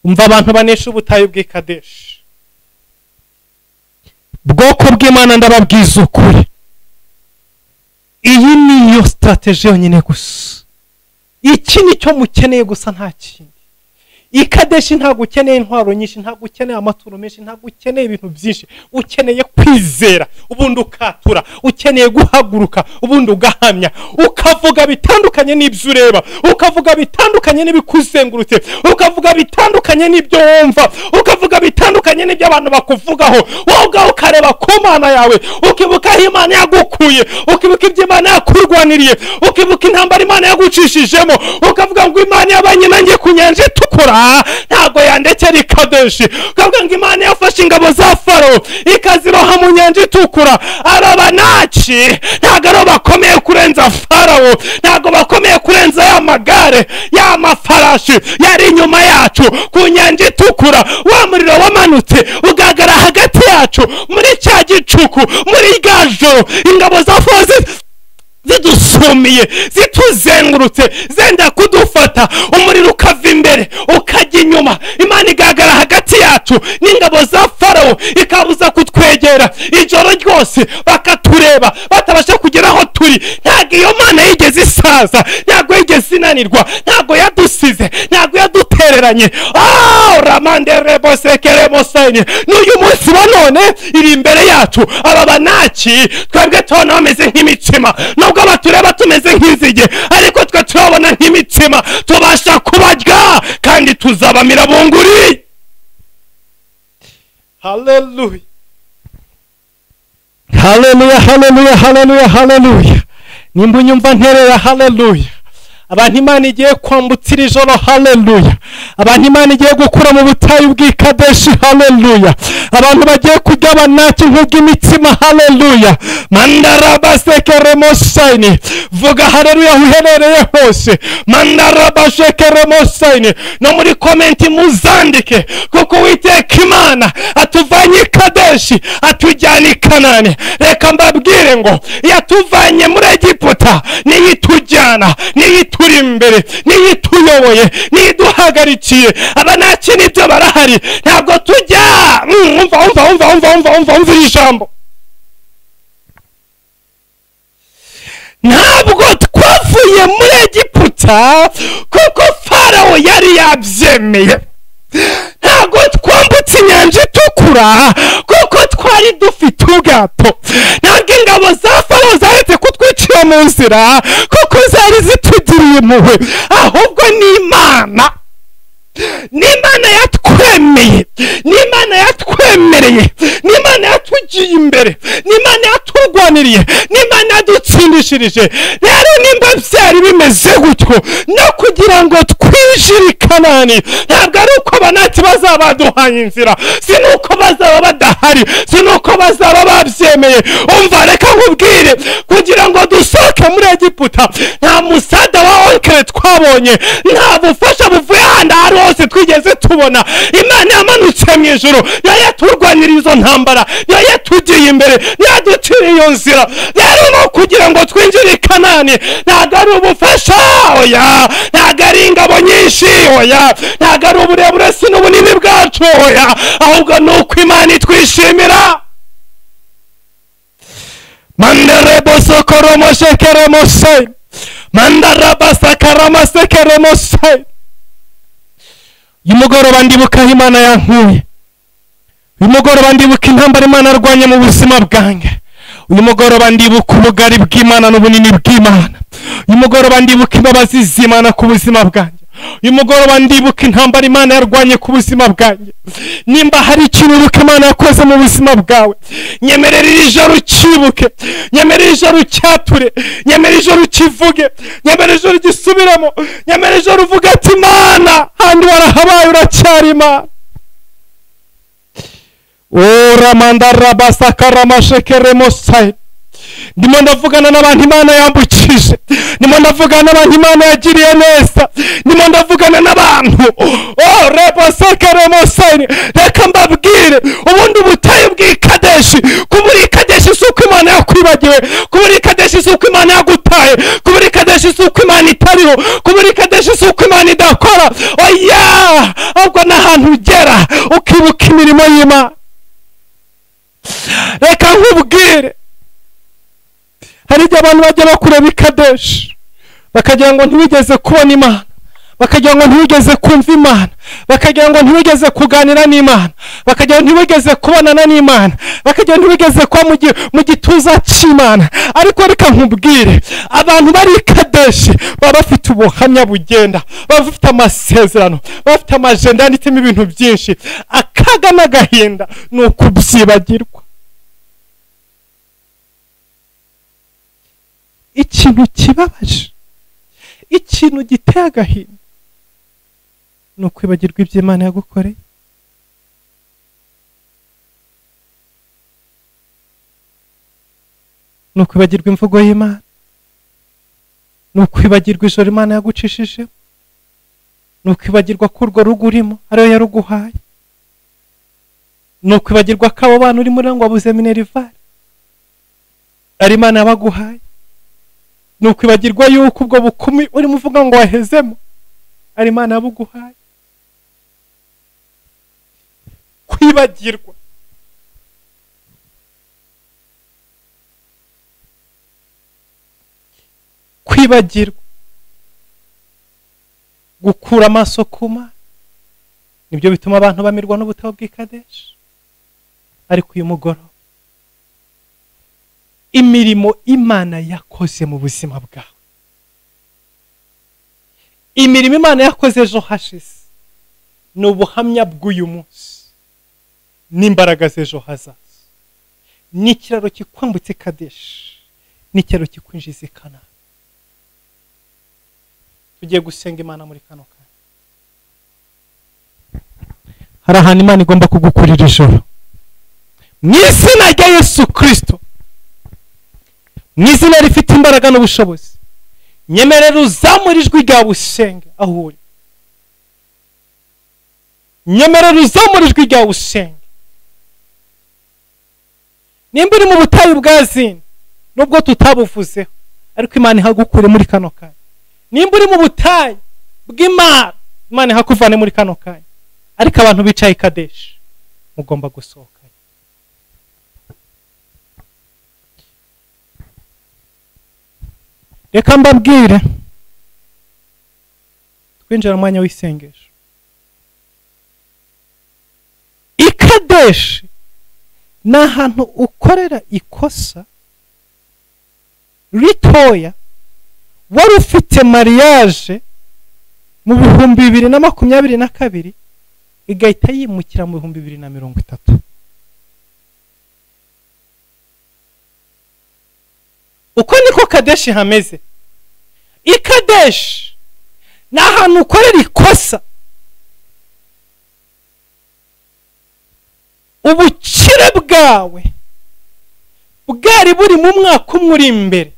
Umva abantu banesha ubutayu bw'i Kadeshi. Bwoko bw'Imana, ndababwiza ukuri, iyi niyo strategy yonyine gusa. Iki nicyo mukeneye gusa, nta kindi. I Kadeshi ntabwo ukeneye intwaro nyinshi, ntabwo ukeneye amaturo menshi, ntabwo ukeneye ibintu byinshi. Ukeneye kwizera, ubundi ukatura. Ukeneye guhaguruka, ubundi ugahamya, ukavuga bitandukanye n'ibyo ureba, ukavuga bitandukanye n'ibikuzengurutse, ukavuga bitandukanye n'ibyo wumva, ukavuga bitandukanye n'ibyo abantu bakuvugaho. Wowe ubwawe ukareba ku Mana yawe, ukibuka aho Imana yagukuye, ukibuka ibyo Imana yakurwaniriye, ukibuka intambara Imana yagucishijemo, ukavuga ngo Imana yabanye nanjye ku nyanja itukura, ntabwo yandekera i Kadeshi. Ukavuga ngo Imana yafashe ingabo za Farawo ikaziroha mu nyanja itukura. Aba banaki ntabwo ari bakomeye kurenza Farawo, ntabwo bakomeye kurenza ya magare, ya mafarashi yari inyuma yacu ku nyanja itukura. Wa muriro wamanutse ugaragara hagati yacu muri cya gicuku, muri rya joro, ingabo za Farawo zidusumiye, zituzengurutse, zenda kudufata. Umuriro ukava imbere ukajya inyuma, Imana igaragara hagati yacu n'ingabo za Farawo, ikabuza kutwegera ijoro ryose, bakatureba batabasha kugera aho turi. Ntabwo iyo Mana yigeze isaza, ntabwo yigeze inanirwa, ntabwo yadusize, ntabwo yadutereranye. Ramanderebosekeremosaini. N'uyu munsi wa none iri imbere yacu. Aba banaki twebwe tubona bameze nk'imitsima, nubwo batureba tumeze nk'inzige, ariko twe turabona nk'imitsima, tubasha kubarya kandi tuzabamira bunguri. Haleluya, haleluya, haleluya, haleluya, haleluya. Nimba unyumva nterera haleluya. Abantu Imana igiye kwambutsa iri joro, haleluya. Abantu Imana igiye gukura mu butayu bw'i Kadeshi, haleluya. Abantu bagiye kurya abanaki nk'ubw'imitsima, haleluya. Mandarabasekeremosaini. Vuga haleluya aho uherereye hose. Mandarabashekeremosaini. No muri komenti muzandike, kuko Uwiteka Imana atuvanye i Kadeshi atujyana i Kanani. Reka mbabwire ngo yatuvanye muri Egiputa, niyo itujyana, niyo ituri imbere, niyo ituyoboye, niyo iduhagarikiye. Abanaki nibyo barahari, ntabwo tujya. Umva, umva, umva, umva, umva, umva, umva iri jambo. Ntabwo twavuye muri Egiputa kuko Farawo yari yabyemeye. Ntabwo twambutse inyanja itukura kuko twari dufite ubwato. Ntabwo ingabo za Farawo zaretse kutwicira mu nzira kuko zari zitugiriye impuhwe, ahubwo ni Imana. Ni Imana yatwemeye, ni Imana yatwemereye, ni Imana yatugiye imbere, ni Imana yaturu yaturwaniriye, n'Imana yadutsindishirije. Rero nimba byari bimeze gutyo, no kugira ngo twinjire i Kanani, ntabwo ari uko abanaki bazaba baduhaye inzira, si nuko bazaba badahari, si nuko bazaba babyemeye. Umva, reka nkubwire, kugira ngo dusohoke muri Egiputa nta musada wa onkere twabonye, nta bufasha buvuye ahandi aho ari hose twigeze tubona. Imana yamanutse mu ijuru, niyo yaturwaniriye izo ntambara, niyo yatugiye imbere, niyo yaduciriye iyo nzira. Rero no kugira ngo twinjire i Kanani ntabwo ari ubufasha, oya, ntabwo ari ingabo nyinshi, oya, ntabwo ari uburebure si n'ubunini bwacu, oya, ahubwo ni uko Imana itwishimira. Manderebosokoromoshekeremose mandarabasakaramashekeremose. Uyu mugoroba ndibuka aho Imana yankuye. Uyu mugoroba ndibuka intambara Imana yarwanye mu buzima bwanjye. Uyu mugoroba ndibuka ubugari bw'Imana n'ubunini bw'Imana. Uyu mugoroba ndibuka imbabazi z'Imana ku buzima bwanjye. Uyu mugoroba ndibuka intambara Imana yarwanye ku buzima bwanjye. Nimba hari ikintu wibuka Imana yakoze mu buzima bwawe, nyemerera iri joro ucyibuke, nyemerera ijoro ucyature, nyemerera ijoro ukivuge, nyemerera ijoro ugisubiremo, nyemerera ijoro uvuge ati Imana handi warahabaye, uracyari Imana. Oramandarabasakaramashekeremosai. Ndimo ndavugana n'abantu Imana yambukije, ndimo ndavugana n'abantu Imana yagiriye neza, ndimo ndavugana n'abantu oh rebosekeremosai. Reka mbabwire, ubundi ubutayu bw'i Kadeshi, kubura i Kadeshi si uko Imana yakwibagiwe, kubura i Kadeshi si uko Imana yagutaye, kubura i Kadeshi si uko Imana itariho, kubura i Kadeshi si uko Imana idakora, oya, ahubwo n'ahantu ugera ukibuka imirimo y'Imana. Reka nkubwire, hari igihe abantu bajya bakureba i Kadeshi bakagira ngo ntiwigeze kubona Imana, bakagira ngo ntiwigeze kumva Imana, bakagira ngo ntiwigeze kuganira n'Imana, bakagira ngo ntiwigeze kubonana n'Imana, bakagira ngo ntiwigeze kuba mu gituza cy'Imana. Ariko reka nkubwire, abantu bari i Kadeshi baba bafite ubuhamya bugenda, baba bafite amasezerano, baba bafite amajenda yanditsemo ibintu byinshi. Akaga n'agahinda ni ukubyibagirwa. Ikintu kibabaje, ikintu giteye agahinda ni ukwibagirwa ibyo Imana yagukoreye. Ni ukwibagirwa imvugo y'Imana, ni ukwibagirwa ijoro Imana yagucishije, ni ukwibagirwa ko urwo rugo urimo ariyo yaruguhaye, ni ukwibagirwa ko abo bana urimo ngo wabuze minerivare ari Imana yabaguhaye, ni ukwibagirwa yuko ubwo bukumi urimo uvuga ngo wahezemo ari Imana yabuguhaye. Kwibagirwa kwibagirwa gukura amaso ku Mana nibyo bituma abantu bamirwa n'ubutayu bw'i Kadeshi. Ariko uyu mugoroba imirimo Imana yakoze mu buzima bwawe, imirimo Imana yakoze ejo hashize, ni ubuhamya bw'uyu munsi n'imbaraga z'ejo hazaza. Ni ikiraro kikwambutse Kadeshi, ni ikiraro kikwinjiza i Kanani. Tugiye gusenga Imana muri kano kanya. Hari ahantu Imana igomba kugukurira ijoro mu izina rya Yesu Kristo, mu izina rifite imbaraga n'ubushobozi. Nyemerera uzamure ijwi ryawe usenge aho uri. Nyemerera uzamure ijwi ryawe usenge. Nimba uri mu butayu bwa Zini, nubwo tutabuvuzeho, ariko Imana ihagukure muri kano kanya. Nimba uri mu butayu bw'Imana, Imana ihakuvane muri kano kanya. Ariko abantu bicaye i Kadeshi mugomba gusohoka. Reka mbabwire, twinjira mu mwanya w'isengesho. I Kadeshi ni ahantu ukorera ikosa ritoya. Wari ufite mariage mu 2022 igahita yimukira mu 2030. Uko niko Kadeshi hameze. I Kadeshi ni ahantu ukorera ikosa, ubukire bwawe bwari buri mu mwaka umwe uri imbere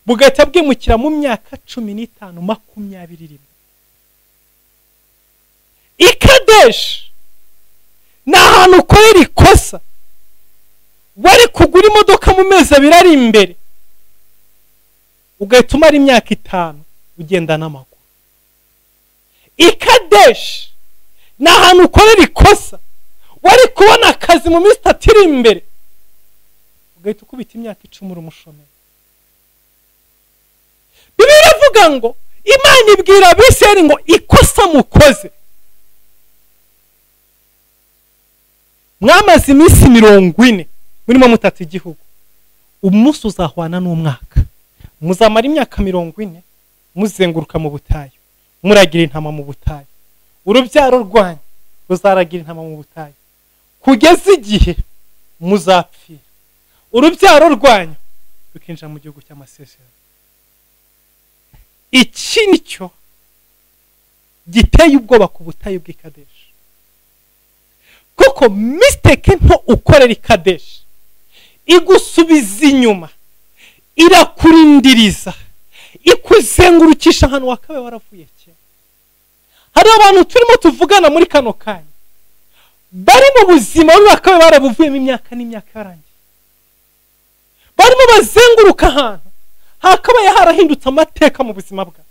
bugahita bwimukira mu myaka 15 21. I Kadeshi ni ahantu ukorera ikosa, wari kugura imodoka mu mezi 2 ari imbere ugahita umara imyaka 5 ugenda n'amaguru. I Kadeshi ni ahantu ukorera ikosa, wari kubona akazi mu minsi 3 iri imbere ugahita ukubita imyaka 10 uri umushomeri. Bibiliya iravuga ngo Imana ibwira Abisirayeli ngo ikosa mukoze, mwamaze iminsi 40 murimo mutata igihugu, umunsi uzahwana n'umwaka, muzamara imyaka 40 muzenguruka mu butayu, muragira intama mu butayu, urubyaro rwanyu ruzaragira intama mu butayu kugeza igihe muzapfira, urubyaro rwanyu rukinjira mu gihugu cy'amasezerano. Iki nicyo giteye ubwoba ku butayu bw'i Kadeshi, kuko mistake nto ukorera i Kadeshi igusubiza inyuma, irakurindiriza, ikuzengurukisha ahantu wakabaye waravuye kera. Hari abantu turimo tuvugana muri kano kanya bari mu buzima bakabaye barabuvuyemo imyaka n'imyaka yarangiye, barimo bazenguruka ahantu hakabaye harahindutse amateka mu buzima bwabo,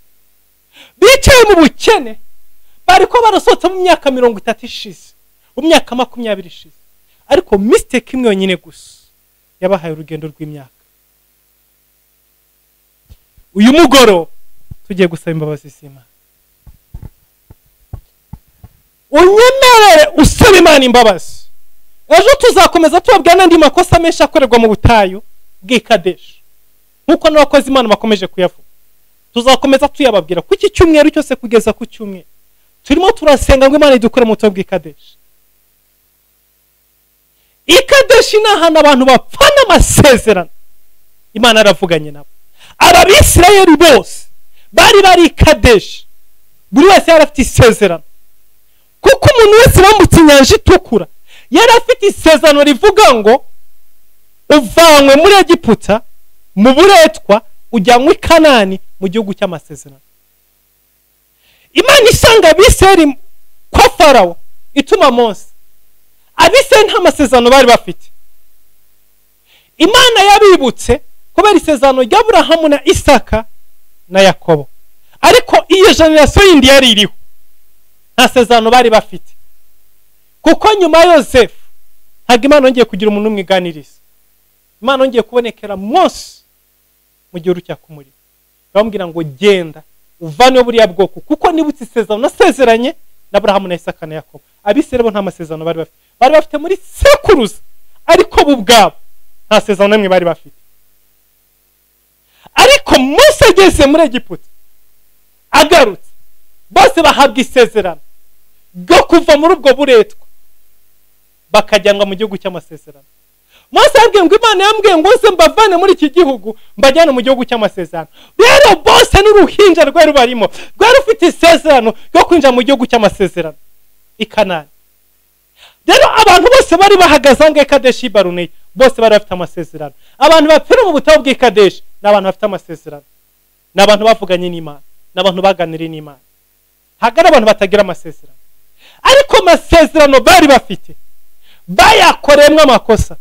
bicaye mu bukene bariko barasohotse mu myaka 30 ishize, mu myaka 20 ishize, ariko mistake imwe yonyine gusa yabahaye urugendo rw'imyaka. Uyu mugoro tugiye gusaba imbabazi z'Imana. Unyemerere usabe Imana imbabazi. Ejo tuzakomeza tubabwira n'andi makosa menshi akorerwa mu butayu bw'i Kadeshi, nkuko n'abakozi Imana bakomeje kuyavuga. Tuzakomeza tuyababwira ku iki cyumweru cyose kugeza ku cyumweru. Turimo turasenga ngo Imana idukure mu butayu bw'i Kadeshi. I Kadeshi ni ahantu abantu bapfana amasezerano Imana yaravuganye nabo. Abisirayeli bose bari bari i Kadeshi, buri wese yari afite isezerano, kuko umuntu wese wambutse inyanja itukura yari afite isezerano rivuga ngo uvanywe muri Egiputa mu buretwa ujyanwe i Kanani mu gihugu cy'amasezerano. Imana isanga Abisirayeli kwa Farawo ituma Mose. Abisirayeli nta masezerano bari bafite. Imana yabibutse kubera isezerano ry'Aburahamu na Isaka na Yakobo, ariko iyo generasiyo yindi yari iriho nta sezerano bari bafite, kuko nyuma ya Yosefu ntabwo Imana yongeye kugira umuntu umwiganiriza. Imana yongeye kubonekera Mose mu gihuru cyaka umuriro, bamubwira ngo genda uvane buriya bwoko, kuko nibutse isezerano nasezeranye na Aburahamu na Isaka na Yakobo. Abisirayeli bo nta masezerano bari bafite, bari bafite muri sekuruza, ariko bo ubwabo nta sezerano n'imwe bari bafite. Ariko Mose ageze muri Egiputa agarutse, bose bahabwa isezerano ryo kuva muri ubwo buretwa bakajyanwa mu gihugu cy'amasezerano. Mose yabwiye ngo Imana yambwiye ngo nze mbavane muri iki gihugu mbajyane mu gihugu cy'amasezerano. Rero bose n'uruhinja rwari rubarimo rwari rufite isezerano ryo kwinjira mu gihugu cy'amasezerano i Kanani. Rero abantu bose bari bahagaze aho i Kadeshi Baruneya bose bari bafite amasezerano. Abantu bapfira mu butayu bw'i Kadeshi ni abantu bafite amasezerano, ni abantu bavuganye n'Imana, ni abantu baganiriye n'Imana. Ntabwo ari abantu batagira amasezerano, ariko amasezerano bari bafite bayakoreyemo amakosa.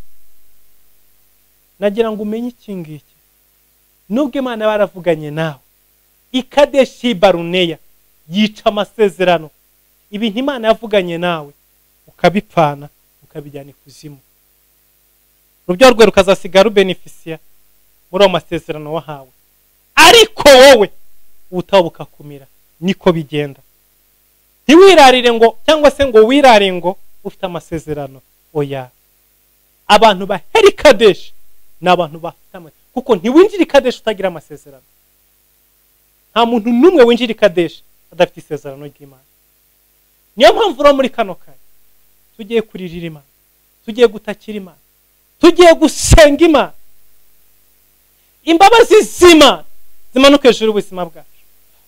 Nagira ngo umenye iki ngiki, nubwo Imana baravuganye nawe i Kadeshi Baruneya yica amasezerano, ibintu Imana yavuganye nawe ukabipfana ukabijyana ikuzimu, urubyaro rwe rukazasigara rubenefisiya muri ayo masezerano wahawe, ariko wowe ubutayu bukakumira. Niko bigenda. Ntiwirarire ngo cyangwa se ngo wirare ngo ufite amasezerano, oya. Abantu bahera i Kadeshi ni abantu bafite amasezerano, kuko ntiwinjira i Kadeshi utagira amasezerano. Nta muntu n'umwe winjira i Kadeshi adafite isezerano ry'Imana. Niyo mpamvu uri muri kano kanya tugiye kuririra Imana, tugiye gutakira Imana, tugiye gusenga Imana. Imbabazi z'Imana zimanuka hejuru y'ubuzima bwacu.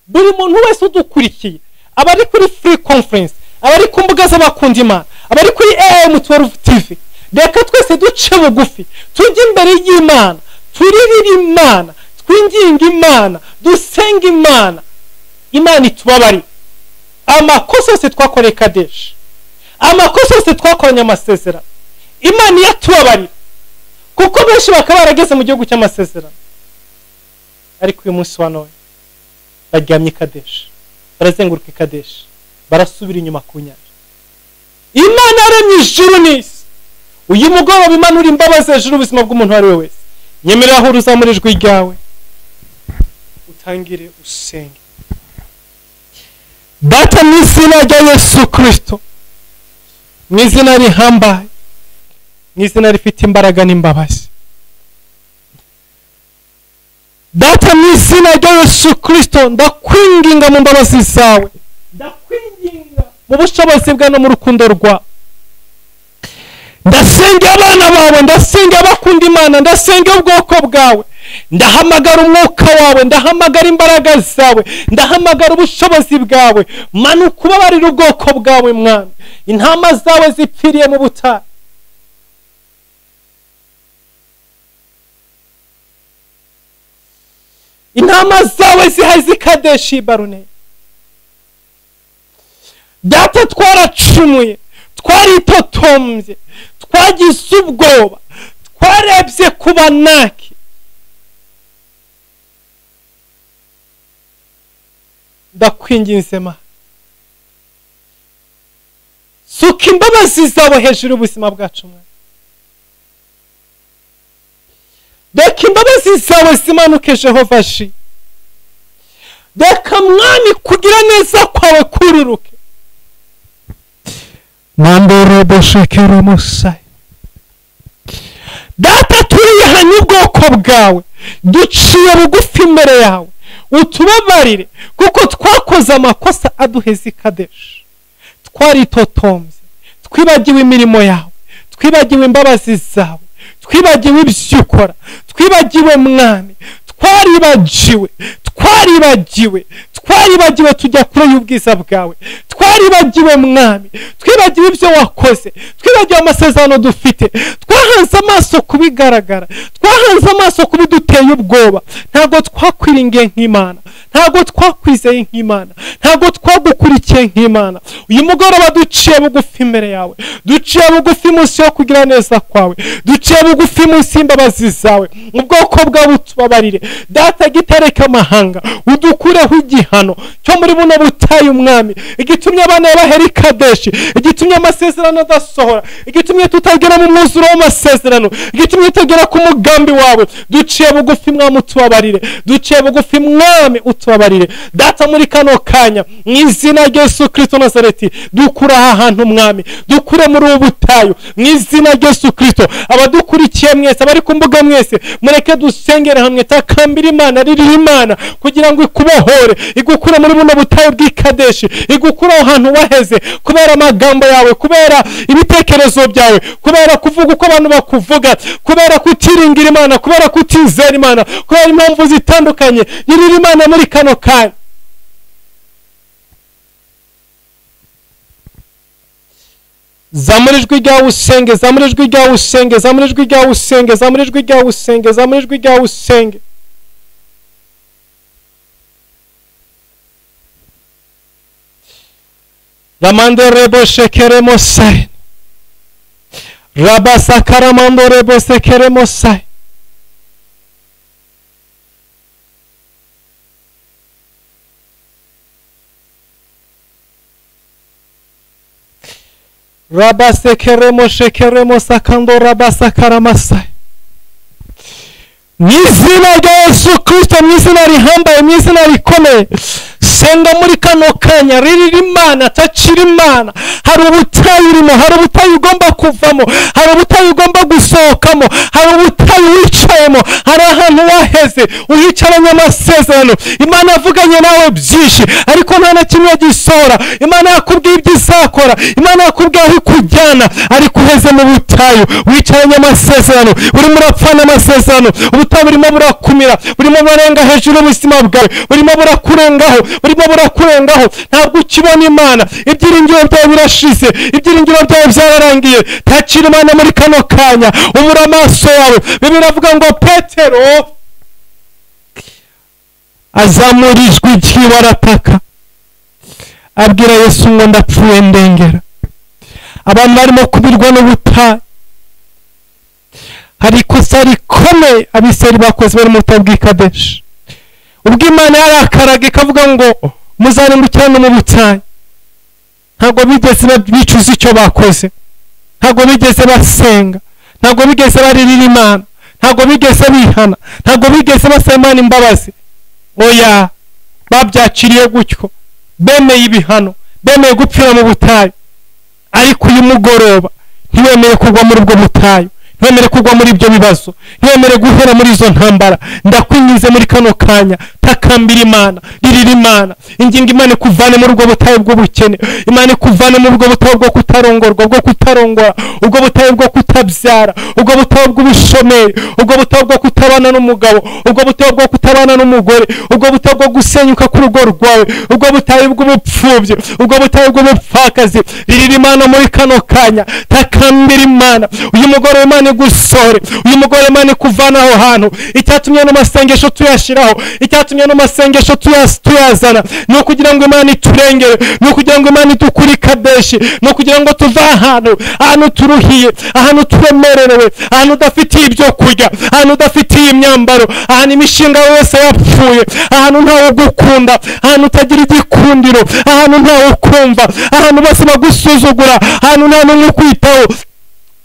Buri muntu wese udukurikiye, abari kuri free conference, abari ku mbuga z'abakunda Imana, abari kuri AM12 TV, reka twese duce bugufi, tujye imbere y'Imana, turirire Imana, twinginge Imana, dusenge Imana. Imana itubabarire amakosa yose twakoreye Kadeshi, amakosa yose twakoranye amasezerano. Imana iyatubabarira, kuko benshi bakaba barageze mu gihugu cy'amasezerano, ariko uyu munsi wa none baryamye Kadeshi, barazenguruka Kadeshi, barasubira inyuma ku nyanja. Imana yaremye ijuru n'isi. Uyu mugoroba Imana uri imbabazi hejuru y'ubuzima bw'umuntu uwo ari we wese. Nyemerera aho uzamura ijwi ryawe, utangire usenge. Data, mu izina rya Yesu Kristo, mu izina rihambaye, mu izina rifite imbaraga n'imbabazi, Data, mu izina rya Yesu Kristo, ndakwinginga mu mbabazi zawe, ndakwinginga mu bushobozi bwawe no mu rukundo rwawe. Ndasenga abana bawe, ndasenga abakunda Imana, ndasenga ubwoko bwawe. Ndahamagara umwuka wawe, ndahamagara imbaraga zawe, ndahamagara ubushobozi bwawe. Manuka ubabarire ubwoko bwawe Mwami. Intama zawe zipfiriye mu butayu. Intama zawe ziheze i Kadeshi Barune. Data, twaracumuye, twaritotombye, twagize ubwoba, twarebye ku banaki. Ndakwinginze Mana, suka imbabazi zawe hejuru y'ubuzima bwacu Mwami. Reka imbabazi zawe zimanuke Jehova shi. Reka Mwami kugira neza kwawe kururuke. Data, turihanye ubwoko bwawe, duciye bugufi imbere yawe, utubabarire kuko twakoze amakosa aduheza i Kadeshi. Twaritotombye, twibagiwe imirimo yawe, twibagiwe imbabazi zawe, twibagiwe ibyo ukora, twibagiwe Mwami, twaribagiwe, twaribagiwe, twaribagiwe tujya kure y'ubwiza bwawe, twaribagiwe Mwami, twibagiwe ibyo wakoze, twibagiwe amasezerano dufite, twahanze amaso kubigaragara, twahanze amaso kubiduteye ubwoba. Ntabwo twakwiringiye nk'Imana, ntabwo twakwizeye nk'Imana, ntabwo twagukurikiye nk'Imana. Uyu mugoroba duciye bugufi imbere yawe, duciye bugufi munsi yo kugira neza kwawe, duciye bugufi munsi y'imbabazi zawe. Ubwoko bwawe utubabarire Data, gitereka amahanga, udukureho igihano cyo muri buno butayu Mwami, igitumye abana bahera i Kadeshi, igitumye amasezerano adasohora, igitumye tutagera mu mwuzuro w'amasezerano, igitumye tutagera ku mugambi wawe. Duciye bugufi Mwami, utubabarire, duciye bugufi Mwami, utubabarire Data. Muri kano kanya, mu izina rya Yesu Kristo Nazareti, dukura aha hantu Mwami, dukure muri ubu butayu mu izina rya Yesu Kristo. Abadukurikiye mwese, abari ku mbuga mwese, mureke dusengere hamwe, takambira Imana, ririho Imana kugira ngo ikubohore, igukure muri buno butayu bw'i Kadeshi, igukure aho hantu waheze kubera amagambo yawe, kubera ibitekerezo byawe, kubera kuvuga uko abantu bakuvuga, kubera kutiringira Imana, kubera kutizera Imana, kubera impamvu zitandukanye. Yirira Imana muri kano kanya. Zamura ijwi ryawe usenge, zamura ijwi ryawe usenge, zamura ijwi ryawe usenge, zamura ijwi ryawe usenge, zamura ijwi ryawe usenge. Ramando rebo shekere mosai. Rabasakaramando rebo sekere mosai. Rabasekeremo shekeremo sakando rabasakaramasai. Mu izina rya Yesu Kristo, mu izina rihambaye, mu izina rikomeye, Senga muri kano kanya, ririra Imana, takira Imana. Hari ubutayu urimo, hari ubutayu ugomba kuvamo, hari ubutayu ugomba gusohokamo, hari ubutayu wicayemo, hari ahantu waheze uhicaranye amasezerano. Imana yavuganye nawe byinshi ariko nta na kimwe gisohora. Imana yakubwiye ibyo izakora, Imana yakubwiye aho ikujyana, ariko uheze mu butayu wicaranye amasezerano, urimo urapfana amasezerano. Ubutayu burimo burakumira, burimo burarenga hejuru y'ubuzima bwawe, burimo burakurengaho, burimo burakurengaho. Ntabwo ukibona Imana, ibyiringiro byawe birashize, ibyiringiro byawe byararangiye. Takira Imana muri kano kanya, ubura amaso yawe. Bibiliya iravuga ngo Petero azamura ijwi ryiwe arataka, abwira Yesu ngo ndapfuye ndengera. Abantu barimo kubirwa n'ubutayu. Hari ikosa rikomeye Abisirayeli bakoze bari mu butayu bw'i Kadeshi. Ubwo Imana yarakaraga ikavuga ngo muzarimbukirane mu butayu, ntabwo bigeze bicuza icyo bakoze, ntabwo bigeze basenga, ntabwo bigeze baririra Imana, ntabwo bigeze bihana, ntabwo bigeze basaba Imana imbabazi. Oya, babyakiriye gutyo, bemeye ibihano, bemeye gupfira mu butayu. Ariko uyu mugoroba ntiwemere kugwa muri ubwo butayu, ntiwemere kugwa muri ibyo bibazo, ntiwemere guhera muri izo ntambara. Ndakwinginze muri kano kanya, takambira Imana, ririra Imana, inginga Imana ikuvane muri ubwo butayu bw'ubukene, Imana ikuvane muri ubwo butayu bwo kutarongorwa, bwo kutarongora, ubwo butayu bwo kutabyara, ubwo butayu bw'ubushomeri, ubwo butayu bwo kutabana n'umugabo, ubwo butayu bwo kutabana n'umugore, ubwo butayu bwo gusenyuka k'urugo rwawe, ubwo butayu bw'ubupfubyi, ubwo butayu bw'ubupfakazi. Ririra Imana muri kano kanya, takambira Imana. Uyu mugoroba Imana igusore, uyu mugoroba Imana ikuvana aho hantu. Icyatumye n'amasengesho tuyashiraho, icyatumye n'amasengesho tuyazana, ni ukugira ngo Imana iturengere, ni ukugira ngo Imana idukure i Kadeshi, ni ukugira ngo tuve ahantu, ahantu turuhiye, ahantu turemerewe, ahantu udafitiye ibyo kurya, ahantu udafitiye imyambaro, ahantu imishinga yose yapfuye, ahantu ntawe ugukunda, ahantu utagira igikundiro, ahantu ntawe ukumva, ahantu bose bagusuzugura, ahantu nta n'umwe ukwitaho.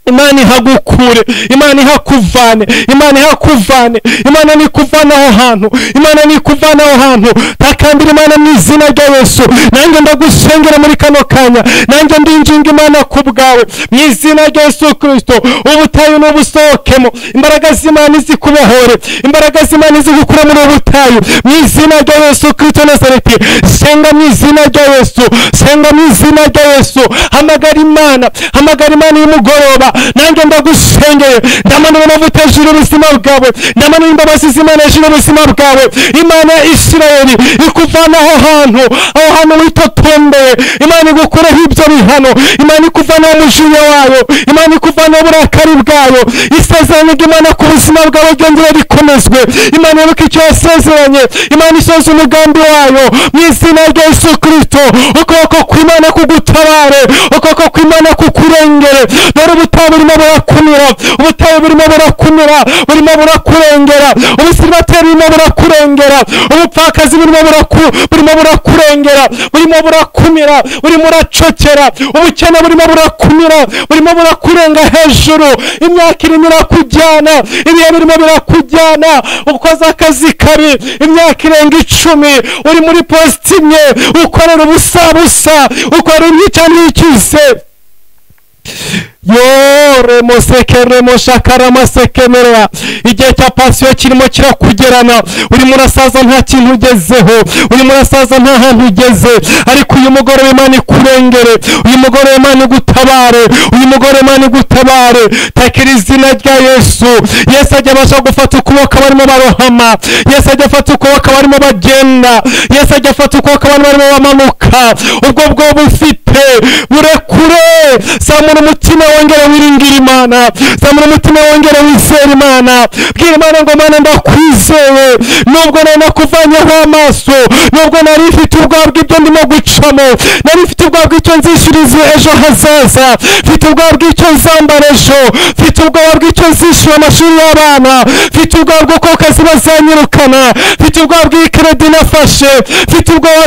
Imana ihagukure, Imana ihakuvane, Imana ihakuvane, Imana nikuvana aho hantu, Imana nikuvana aho hantu. Takambira Imana mu izina rya Yesu. Nanjye ndagusengera muri kano kanya, nanjye ndinginga Imana ku bwawe mu izina rya Yesu Kristo. Ubutayu n'ubusohokemo, imbaraga z'Imana zikubohore, imbaraga z'Imana zigukure muri ubutayu mu izina rya Yesu Kristo Nazareti. Senga mu izina rya Yesu, senga mu izina rya Yesu. Hamagara Imana, hamagara Imana y'umugoroba. Nanjye ndagusengeye, ndamanura amavuta hejuru y'ubuzima bwawe, ndamanura imbabazi z'Imana hejuru y'ubuzima bwawe. Imana ya Isirayeli ikuvana aho hantu, aho hantu witotombeye. Imana igukureho ibyo bihano, Imana ikuvanaho umujinya wayo, Imana ikuvanaho uburakari bwayo. Isezerano ry'Imana ku buzima bwawe ryongere rikomezwe. Imana ibuka icyo yasezeranye, Imana isohoze umugambi wayo mu izina rya Yesu Kristo. Ukuboko kw'Imana kugutabare, ukuboko kw'Imana kukurengere. Dore ubutayu burimo burakumira, ubutayu burimo burakumira, burimo burakurengera, ubusiribateri burimo burakurengera, ubupfakazi burimo burakurengera, burimo burakumira, burimo buracokera, ubukene burimo burakumira, burimo burakurenga hejuru. Imyaka irimo irakujyana, ibihe birimo birakujyana, ukoze akazi kabi imyaka irenga 10, uri muri poste imwe, ukorera ubusa busa, ukorera imyica n'ikize. Yo remosekere shakara igihe cya pansiyo kirimo kirakugerana, urimo urasaza nta kintu ugezeho, urimo urasaza nta hantu ugeze. Ariko uyu mugoroba Imana ikurengere, uyu mugoroba Imana igutabare, uyu mugoroba Imana igutabare. Takira izina rya Yesu. Yesu ajya abasha gufata ukuboko abarimo barohama, Yesu ajya afata ukuboko abarimo bagenda, Yesu ajya afata ukuboko abantu barimo bamanuka. Ubwo bwoba ufite burekure, zamura umutima wongere wiringira Imana, zamura umutima wongere wizere Imana. Bwira Imana ngo Mana ndakwizeye, nubwo nari nakuvanyeho amaso, nubwo nari mfite ubwoba bw'ibyo ndimo gucamo, nari mfite ubwoba bw'icyo nzishyuriza ejo hazaza, mfite ubwoba bw'icyo nzambara ejo, mfite ubwoba bw'icyo nzishyura amashuri y'abana, mfite ubwoba bw'uko kazi bazanyirukana, mfite ubwoba bw'ikredi nafashe, mfite ubwoba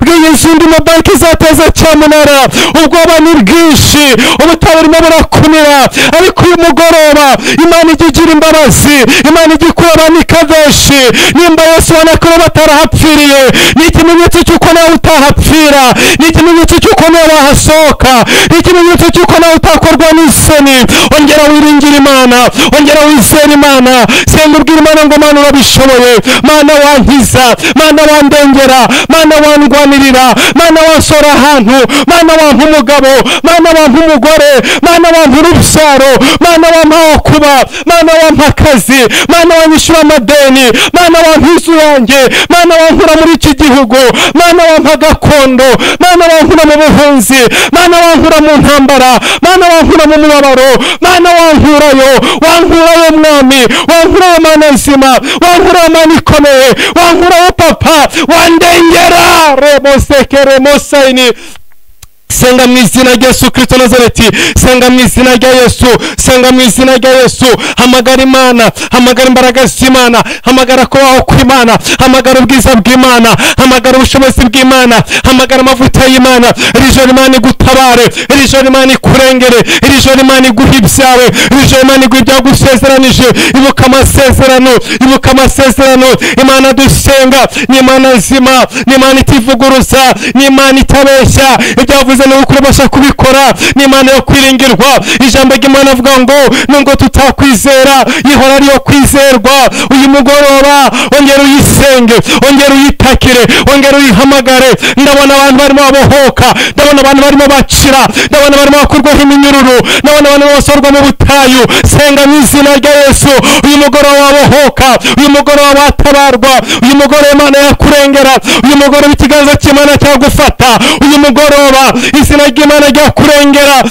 bw'inzu ndimo banki izateza cyamunara. Ubwoba ni bwinshi, Ubutayu burimo burakumira, ariko uyu mugoroba Imana ijya igira imbabazi, Imana ijya ikura abantu i Kadeshi. Nimba Yesu ubona ko batarahapfiriye, ni ikimenyetso cy'uko nawe utahapfira, ni ikimenyetso cy'uko nawe wahasohoka, ni ikimenyetso cy'uko nawe utakorwa n'isoni. Ongera wiringire Imana, ongera wizere Imana, senga ubwira Imana ngo Mana urabishoboye, Mana wankiza, Mana wandengera, Mana wandwanirira, Mana wansora ahantu, Mana wampa umugabo, Mana wampa umugore, Mana wampa urubyaro, Mana wampa aho kuba, Mana wampa akazi, Mana wanyishyura amadeni, Mana wampa inzu yanjye, Mana wankura muri iki gihugu, Mana wampa gakondo, Mana wankura mu buhunzi, Mana wankura mu ntambara, Mana wankura mu mubabaro, Mana wankurayo, wankurayo Mwami, wankurayo Mana nzima, wankurayo Mana ikomeye, wankurayo Papa, wandengera rebosekere mosaini. Senga mu izina rya Yesu Kristo Nazareti, senga mu izina rya Yesu, senga mu izina rya Yesu. Hamagara Imana, hamagara imbaraga z'Imana, hamagara kubaho kw'Imana, hamagara ubwiza bw'Imana, hamagara ubushobozi bw'Imana, hamagara amavuta y'Imana. Iri joro Imana igutabare, iri joro Imana ikurengere, iri joro Imana iguhe ibyawe, iri joro Imana iguhe ibyagusezeranije. Ibuka amasezerano, ibuka amasezerano. Imana dusenga ni Imana nzima, ni Imana itivuguruza, ni Imana itabeshya. Ibyavuze ni ukuri ubasha kubikora, ni Imana yo kwiringirwa. Ijambo ry'Imana avuga ngo nubwo tutakwizera ihora ariyo kwizerwa. Uyu mugoroba ongera uyisenge, ongera uyitakire, ongera uyihamagare. Ndabona abantu barimo babohoka, ndabona abantu barimo bakira, ndabona barimo bakurwaho iminyururu, ndabona abantu basorwa mu butayu. Senga mu izina rya Yesu. Uyu mugoroba wabohoka, uyu mugoroba watabarwa, uyu mugoroba Imana yakurengera, uyu mugoroba ikiganza cy'Imana cyagufata, uyu mugoroba izina ry'Imana ryakurengera.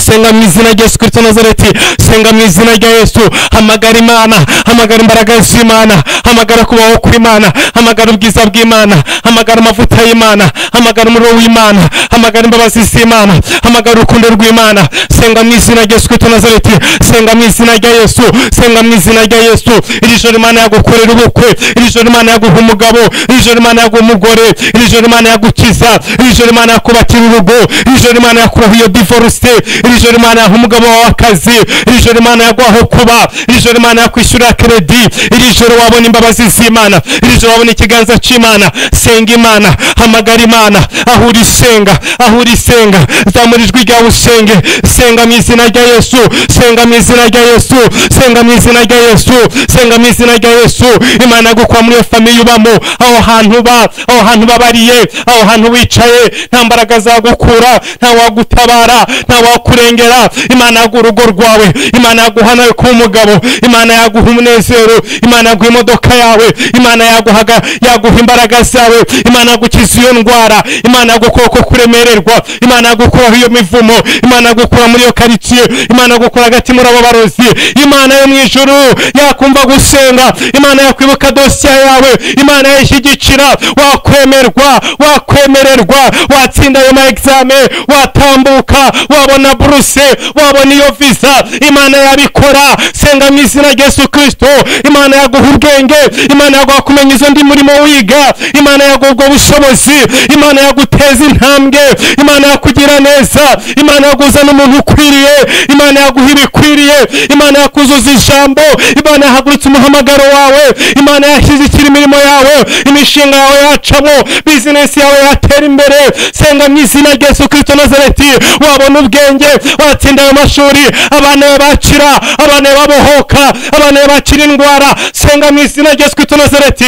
Senga mu izina rya Yesu Kristo Nazareti, senga mu izina rya Yesu. Hamagara Imana, hamagara imbaraga z'Imana, hamagara kubaho kw'Imana, hamagara ubwiza bw'Imana, hamagara amavuta y'Imana, hamagara umuriro w'Imana, hamagara imbabazi z'Imana, hamagara urukundo rw'Imana. Senga mu izina rya Yesu Kristo Nazareti, senga mu izina rya Yesu, senga mu izina rya Yesu. Iri joro Imana yagukorera ubukwe, iri joro Imana yaguha umugabo, iri joro Imana yaguha umugore, iri joro Imana yagukiza, iri joro Imana yakubakira urugo, iri joro Imana yakuraho iyo divorce, iri joro Imana yaha umugabo wawe akazi, iri joro Imana yaguha aho kuba, iri joro Imana yakwishyurira kredi, iri joro wabona imbabazi z'Imana, iri joro wabona ikiganza cy'Imana. Senga Imana, hamagara Imana, aho uri senga, aho uri senga, zamura ijwi ryawe usenge. Senga mu izina rya Yesu, senga mu izina rya Yesu, senga mu izina rya Yesu, senga mu izina rya Yesu. Imana yagukura muri iyo famiye ubamo, aho hantu uba, aho hantu ubabariye, aho hantu wicaye, nta mbaraga zagukura, nta wagutabara, nta wakurengera. Imana yaguha urugo rwawe, Imana yaguha nawe kuba umugabo, Imana yaguha umunezero, Imana yaguha imodoka yawe, Imana yaguha imbaraga zawe, Imana yagukiza iyo ndwara, Imana yagukura ko kuremererwa, Imana yagukuraho iyo mivumo, Imana yagukura muri iyo karitsiye, Imana yagukura hagati muri abo barozi. Imana yo mu ijuru yakumva gusenga, Imana yakwibuka dosiye yawe, Imana yayishyigikira. Wakwemerwa, wakwemererwa, watsinda ayo ma examen, watambuka, wabona buruse, wabona iyo visa. Imana yabikora. Senga mu izina rya Yesu Kristo. Imana yaguha ubwenge, Imana yaguha kumenya izo ndi murimo wiga, Imana yaguha ubwo bushobozi, Imana yaguteza intambwe, Imana yakugira neza, Imana yaguzana umuntu ukwiriye, Imana yaguha ibikwiriye, Imana yakuzuza ijambo, Imana yahagurutse umuhamagaro wawe, Imana yashyigikira imirimo yawe, imishinga yawe yacamo, bizinesi yawe yatera imbere. Senga mu izina rya Yesu Kristo Nazareti. Wabona ubwenge, watsinda ayo mashuri, abana bawe bakira, abana bawe babohoka, abana bawe bakira indwara. Senga mu izina rya Yesu Kristo Nazareti.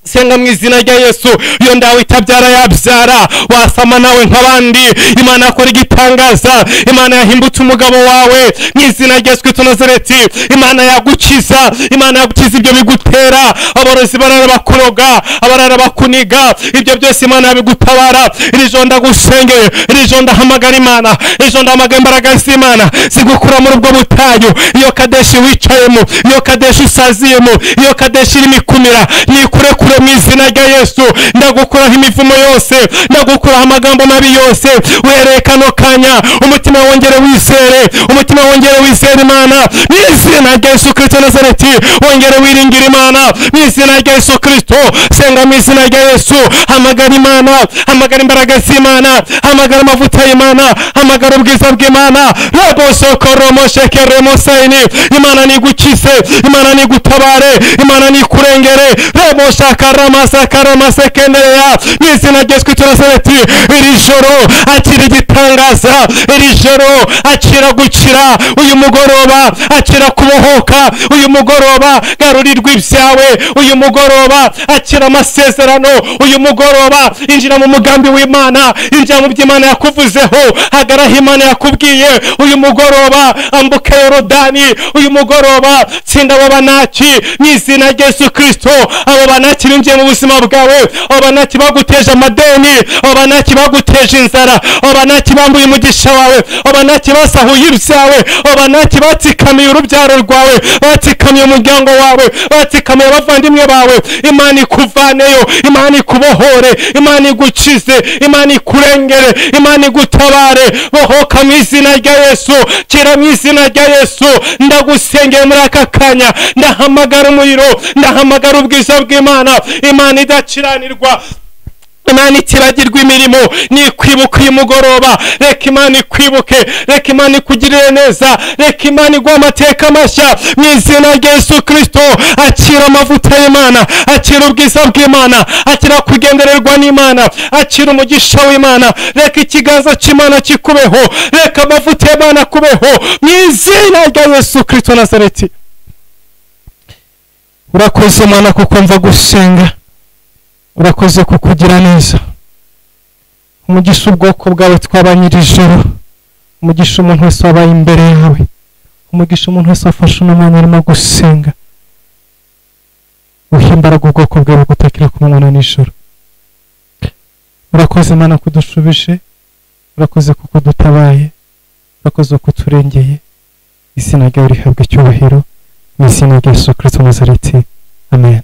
Senga mu izina rya Yesu. Iyo ndawe itabyara yabyara, wasama nawe nk'abandi. Imana yakora igitangaza, Imana yahimbutse umugabo wawe mu izina rya Yesu Kristo Nazareti. Imana yagukiza, Imana yagukiza ibyo bigutera. Aborozi barara bakuroga, abarara bakuniga, ibyo byose Imana yabigutabara. Iri joro ndagusengeye, iri joro ndahamagara Imana, iri joro ndahamagara imbaraga z'Imana zigukura muri ubwo butayu. Iyo Kadeshi wicayemo, iyo Kadeshi usaziyemo, iyo Kadeshi irimo ikumira, nikurekure Ndakurekure mu izina rya Yesu. Ndagukuraho imivumo yose, ndagukuraho amagambo mabi yose. Uhereye kano kanya umutima wongere wizere, umutima wongere wizere Imana mu izina rya Yesu Kristo Nazareti. Wongere wiringire Imana mu izina rya Yesu Kristo. Senga mu izina rya Yesu. Hamagara Imana, hamagara imbaraga z'Imana, hamagara amavuta y'Imana, hamagara ubwiza bw'Imana. Rabosokoromoshekere. Imana nigukize, Imana nigutabare, Imana nikurengere. Raboshakaramasakaramasekendereya mu izina rya Yesu Kristo Nazareti. Iri joro akira igitangaza, iri joro akira gukira, uyu mugoroba akira kubohoka, uyu mugoroba garurirwa ibyawe, uyu mugoroba akira amasezerano, uyu mugoroba injira mu mugambi w'Imana, injira mu by'Imana yakuvuzeho, hagaraho Imana yakubwiye. Uyu mugoroba ambuka Yorodani, uyu mugoroba tsinda abo banaki mu izina rya Yesu Kristo. Abo banaki binjiye mu buzima bwawe, abo banaki baguteje amadeni, abo banaki baguteje inzara, abo banaki bambuye umugisha wawe, abo banaki basahuye ibyawe, abo banaki batsikamiye urubyaro rwawe, batsikamiye umuryango wawe, batsikamiye abavandimwe bawe. Imana ikuvaneyo, Imana ikubohore, Imana igukize, Imana ikurengere, Imana igutabare. Bohoka mu izina rya Yesu, kira mu izina rya Yesu. Ndagusengeye muri aka kanya, ndahamagara umuriro, ndahamagara ubwiza bw'Imana. Imana idakiranirwa, Imana itibagirwa imirimo, nikwibuka uyu mugoroba. Reka Imana ikwibuke, reka Imana ikugirire neza, reka Imana iguhe amateka mashya mu izina rya Yesu Kristo. Akira amavuta y'Imana, akira ubwiza bw'Imana, akira kugendererwa n'Imana, akira umugisha w'Imana. Reka ikiganza cy'Imana kikubeho, reka amavuta y'Imana akubeho mu izina rya Yesu Kristo Nazareti. Urakoze Mana kuko mva gusenga, urakoze kukugira neza. Umugisha ubwoko bwawe twabanye iri joro, umugisha umuntu wese wabaye imbere yawe, umugisha umuntu wese wafashe uno mwanya arimo gusenga. Uhe imbaraga ubwoko bwawe gutakira ku manywa na nijoro. Urakoze Mana kudushubije, urakoze kuko dutabaye, urakoze kuturengeye. Izina ryawe rihabwe icyubahiro mu izina rya Yesu Kristo Nazareti. Amen.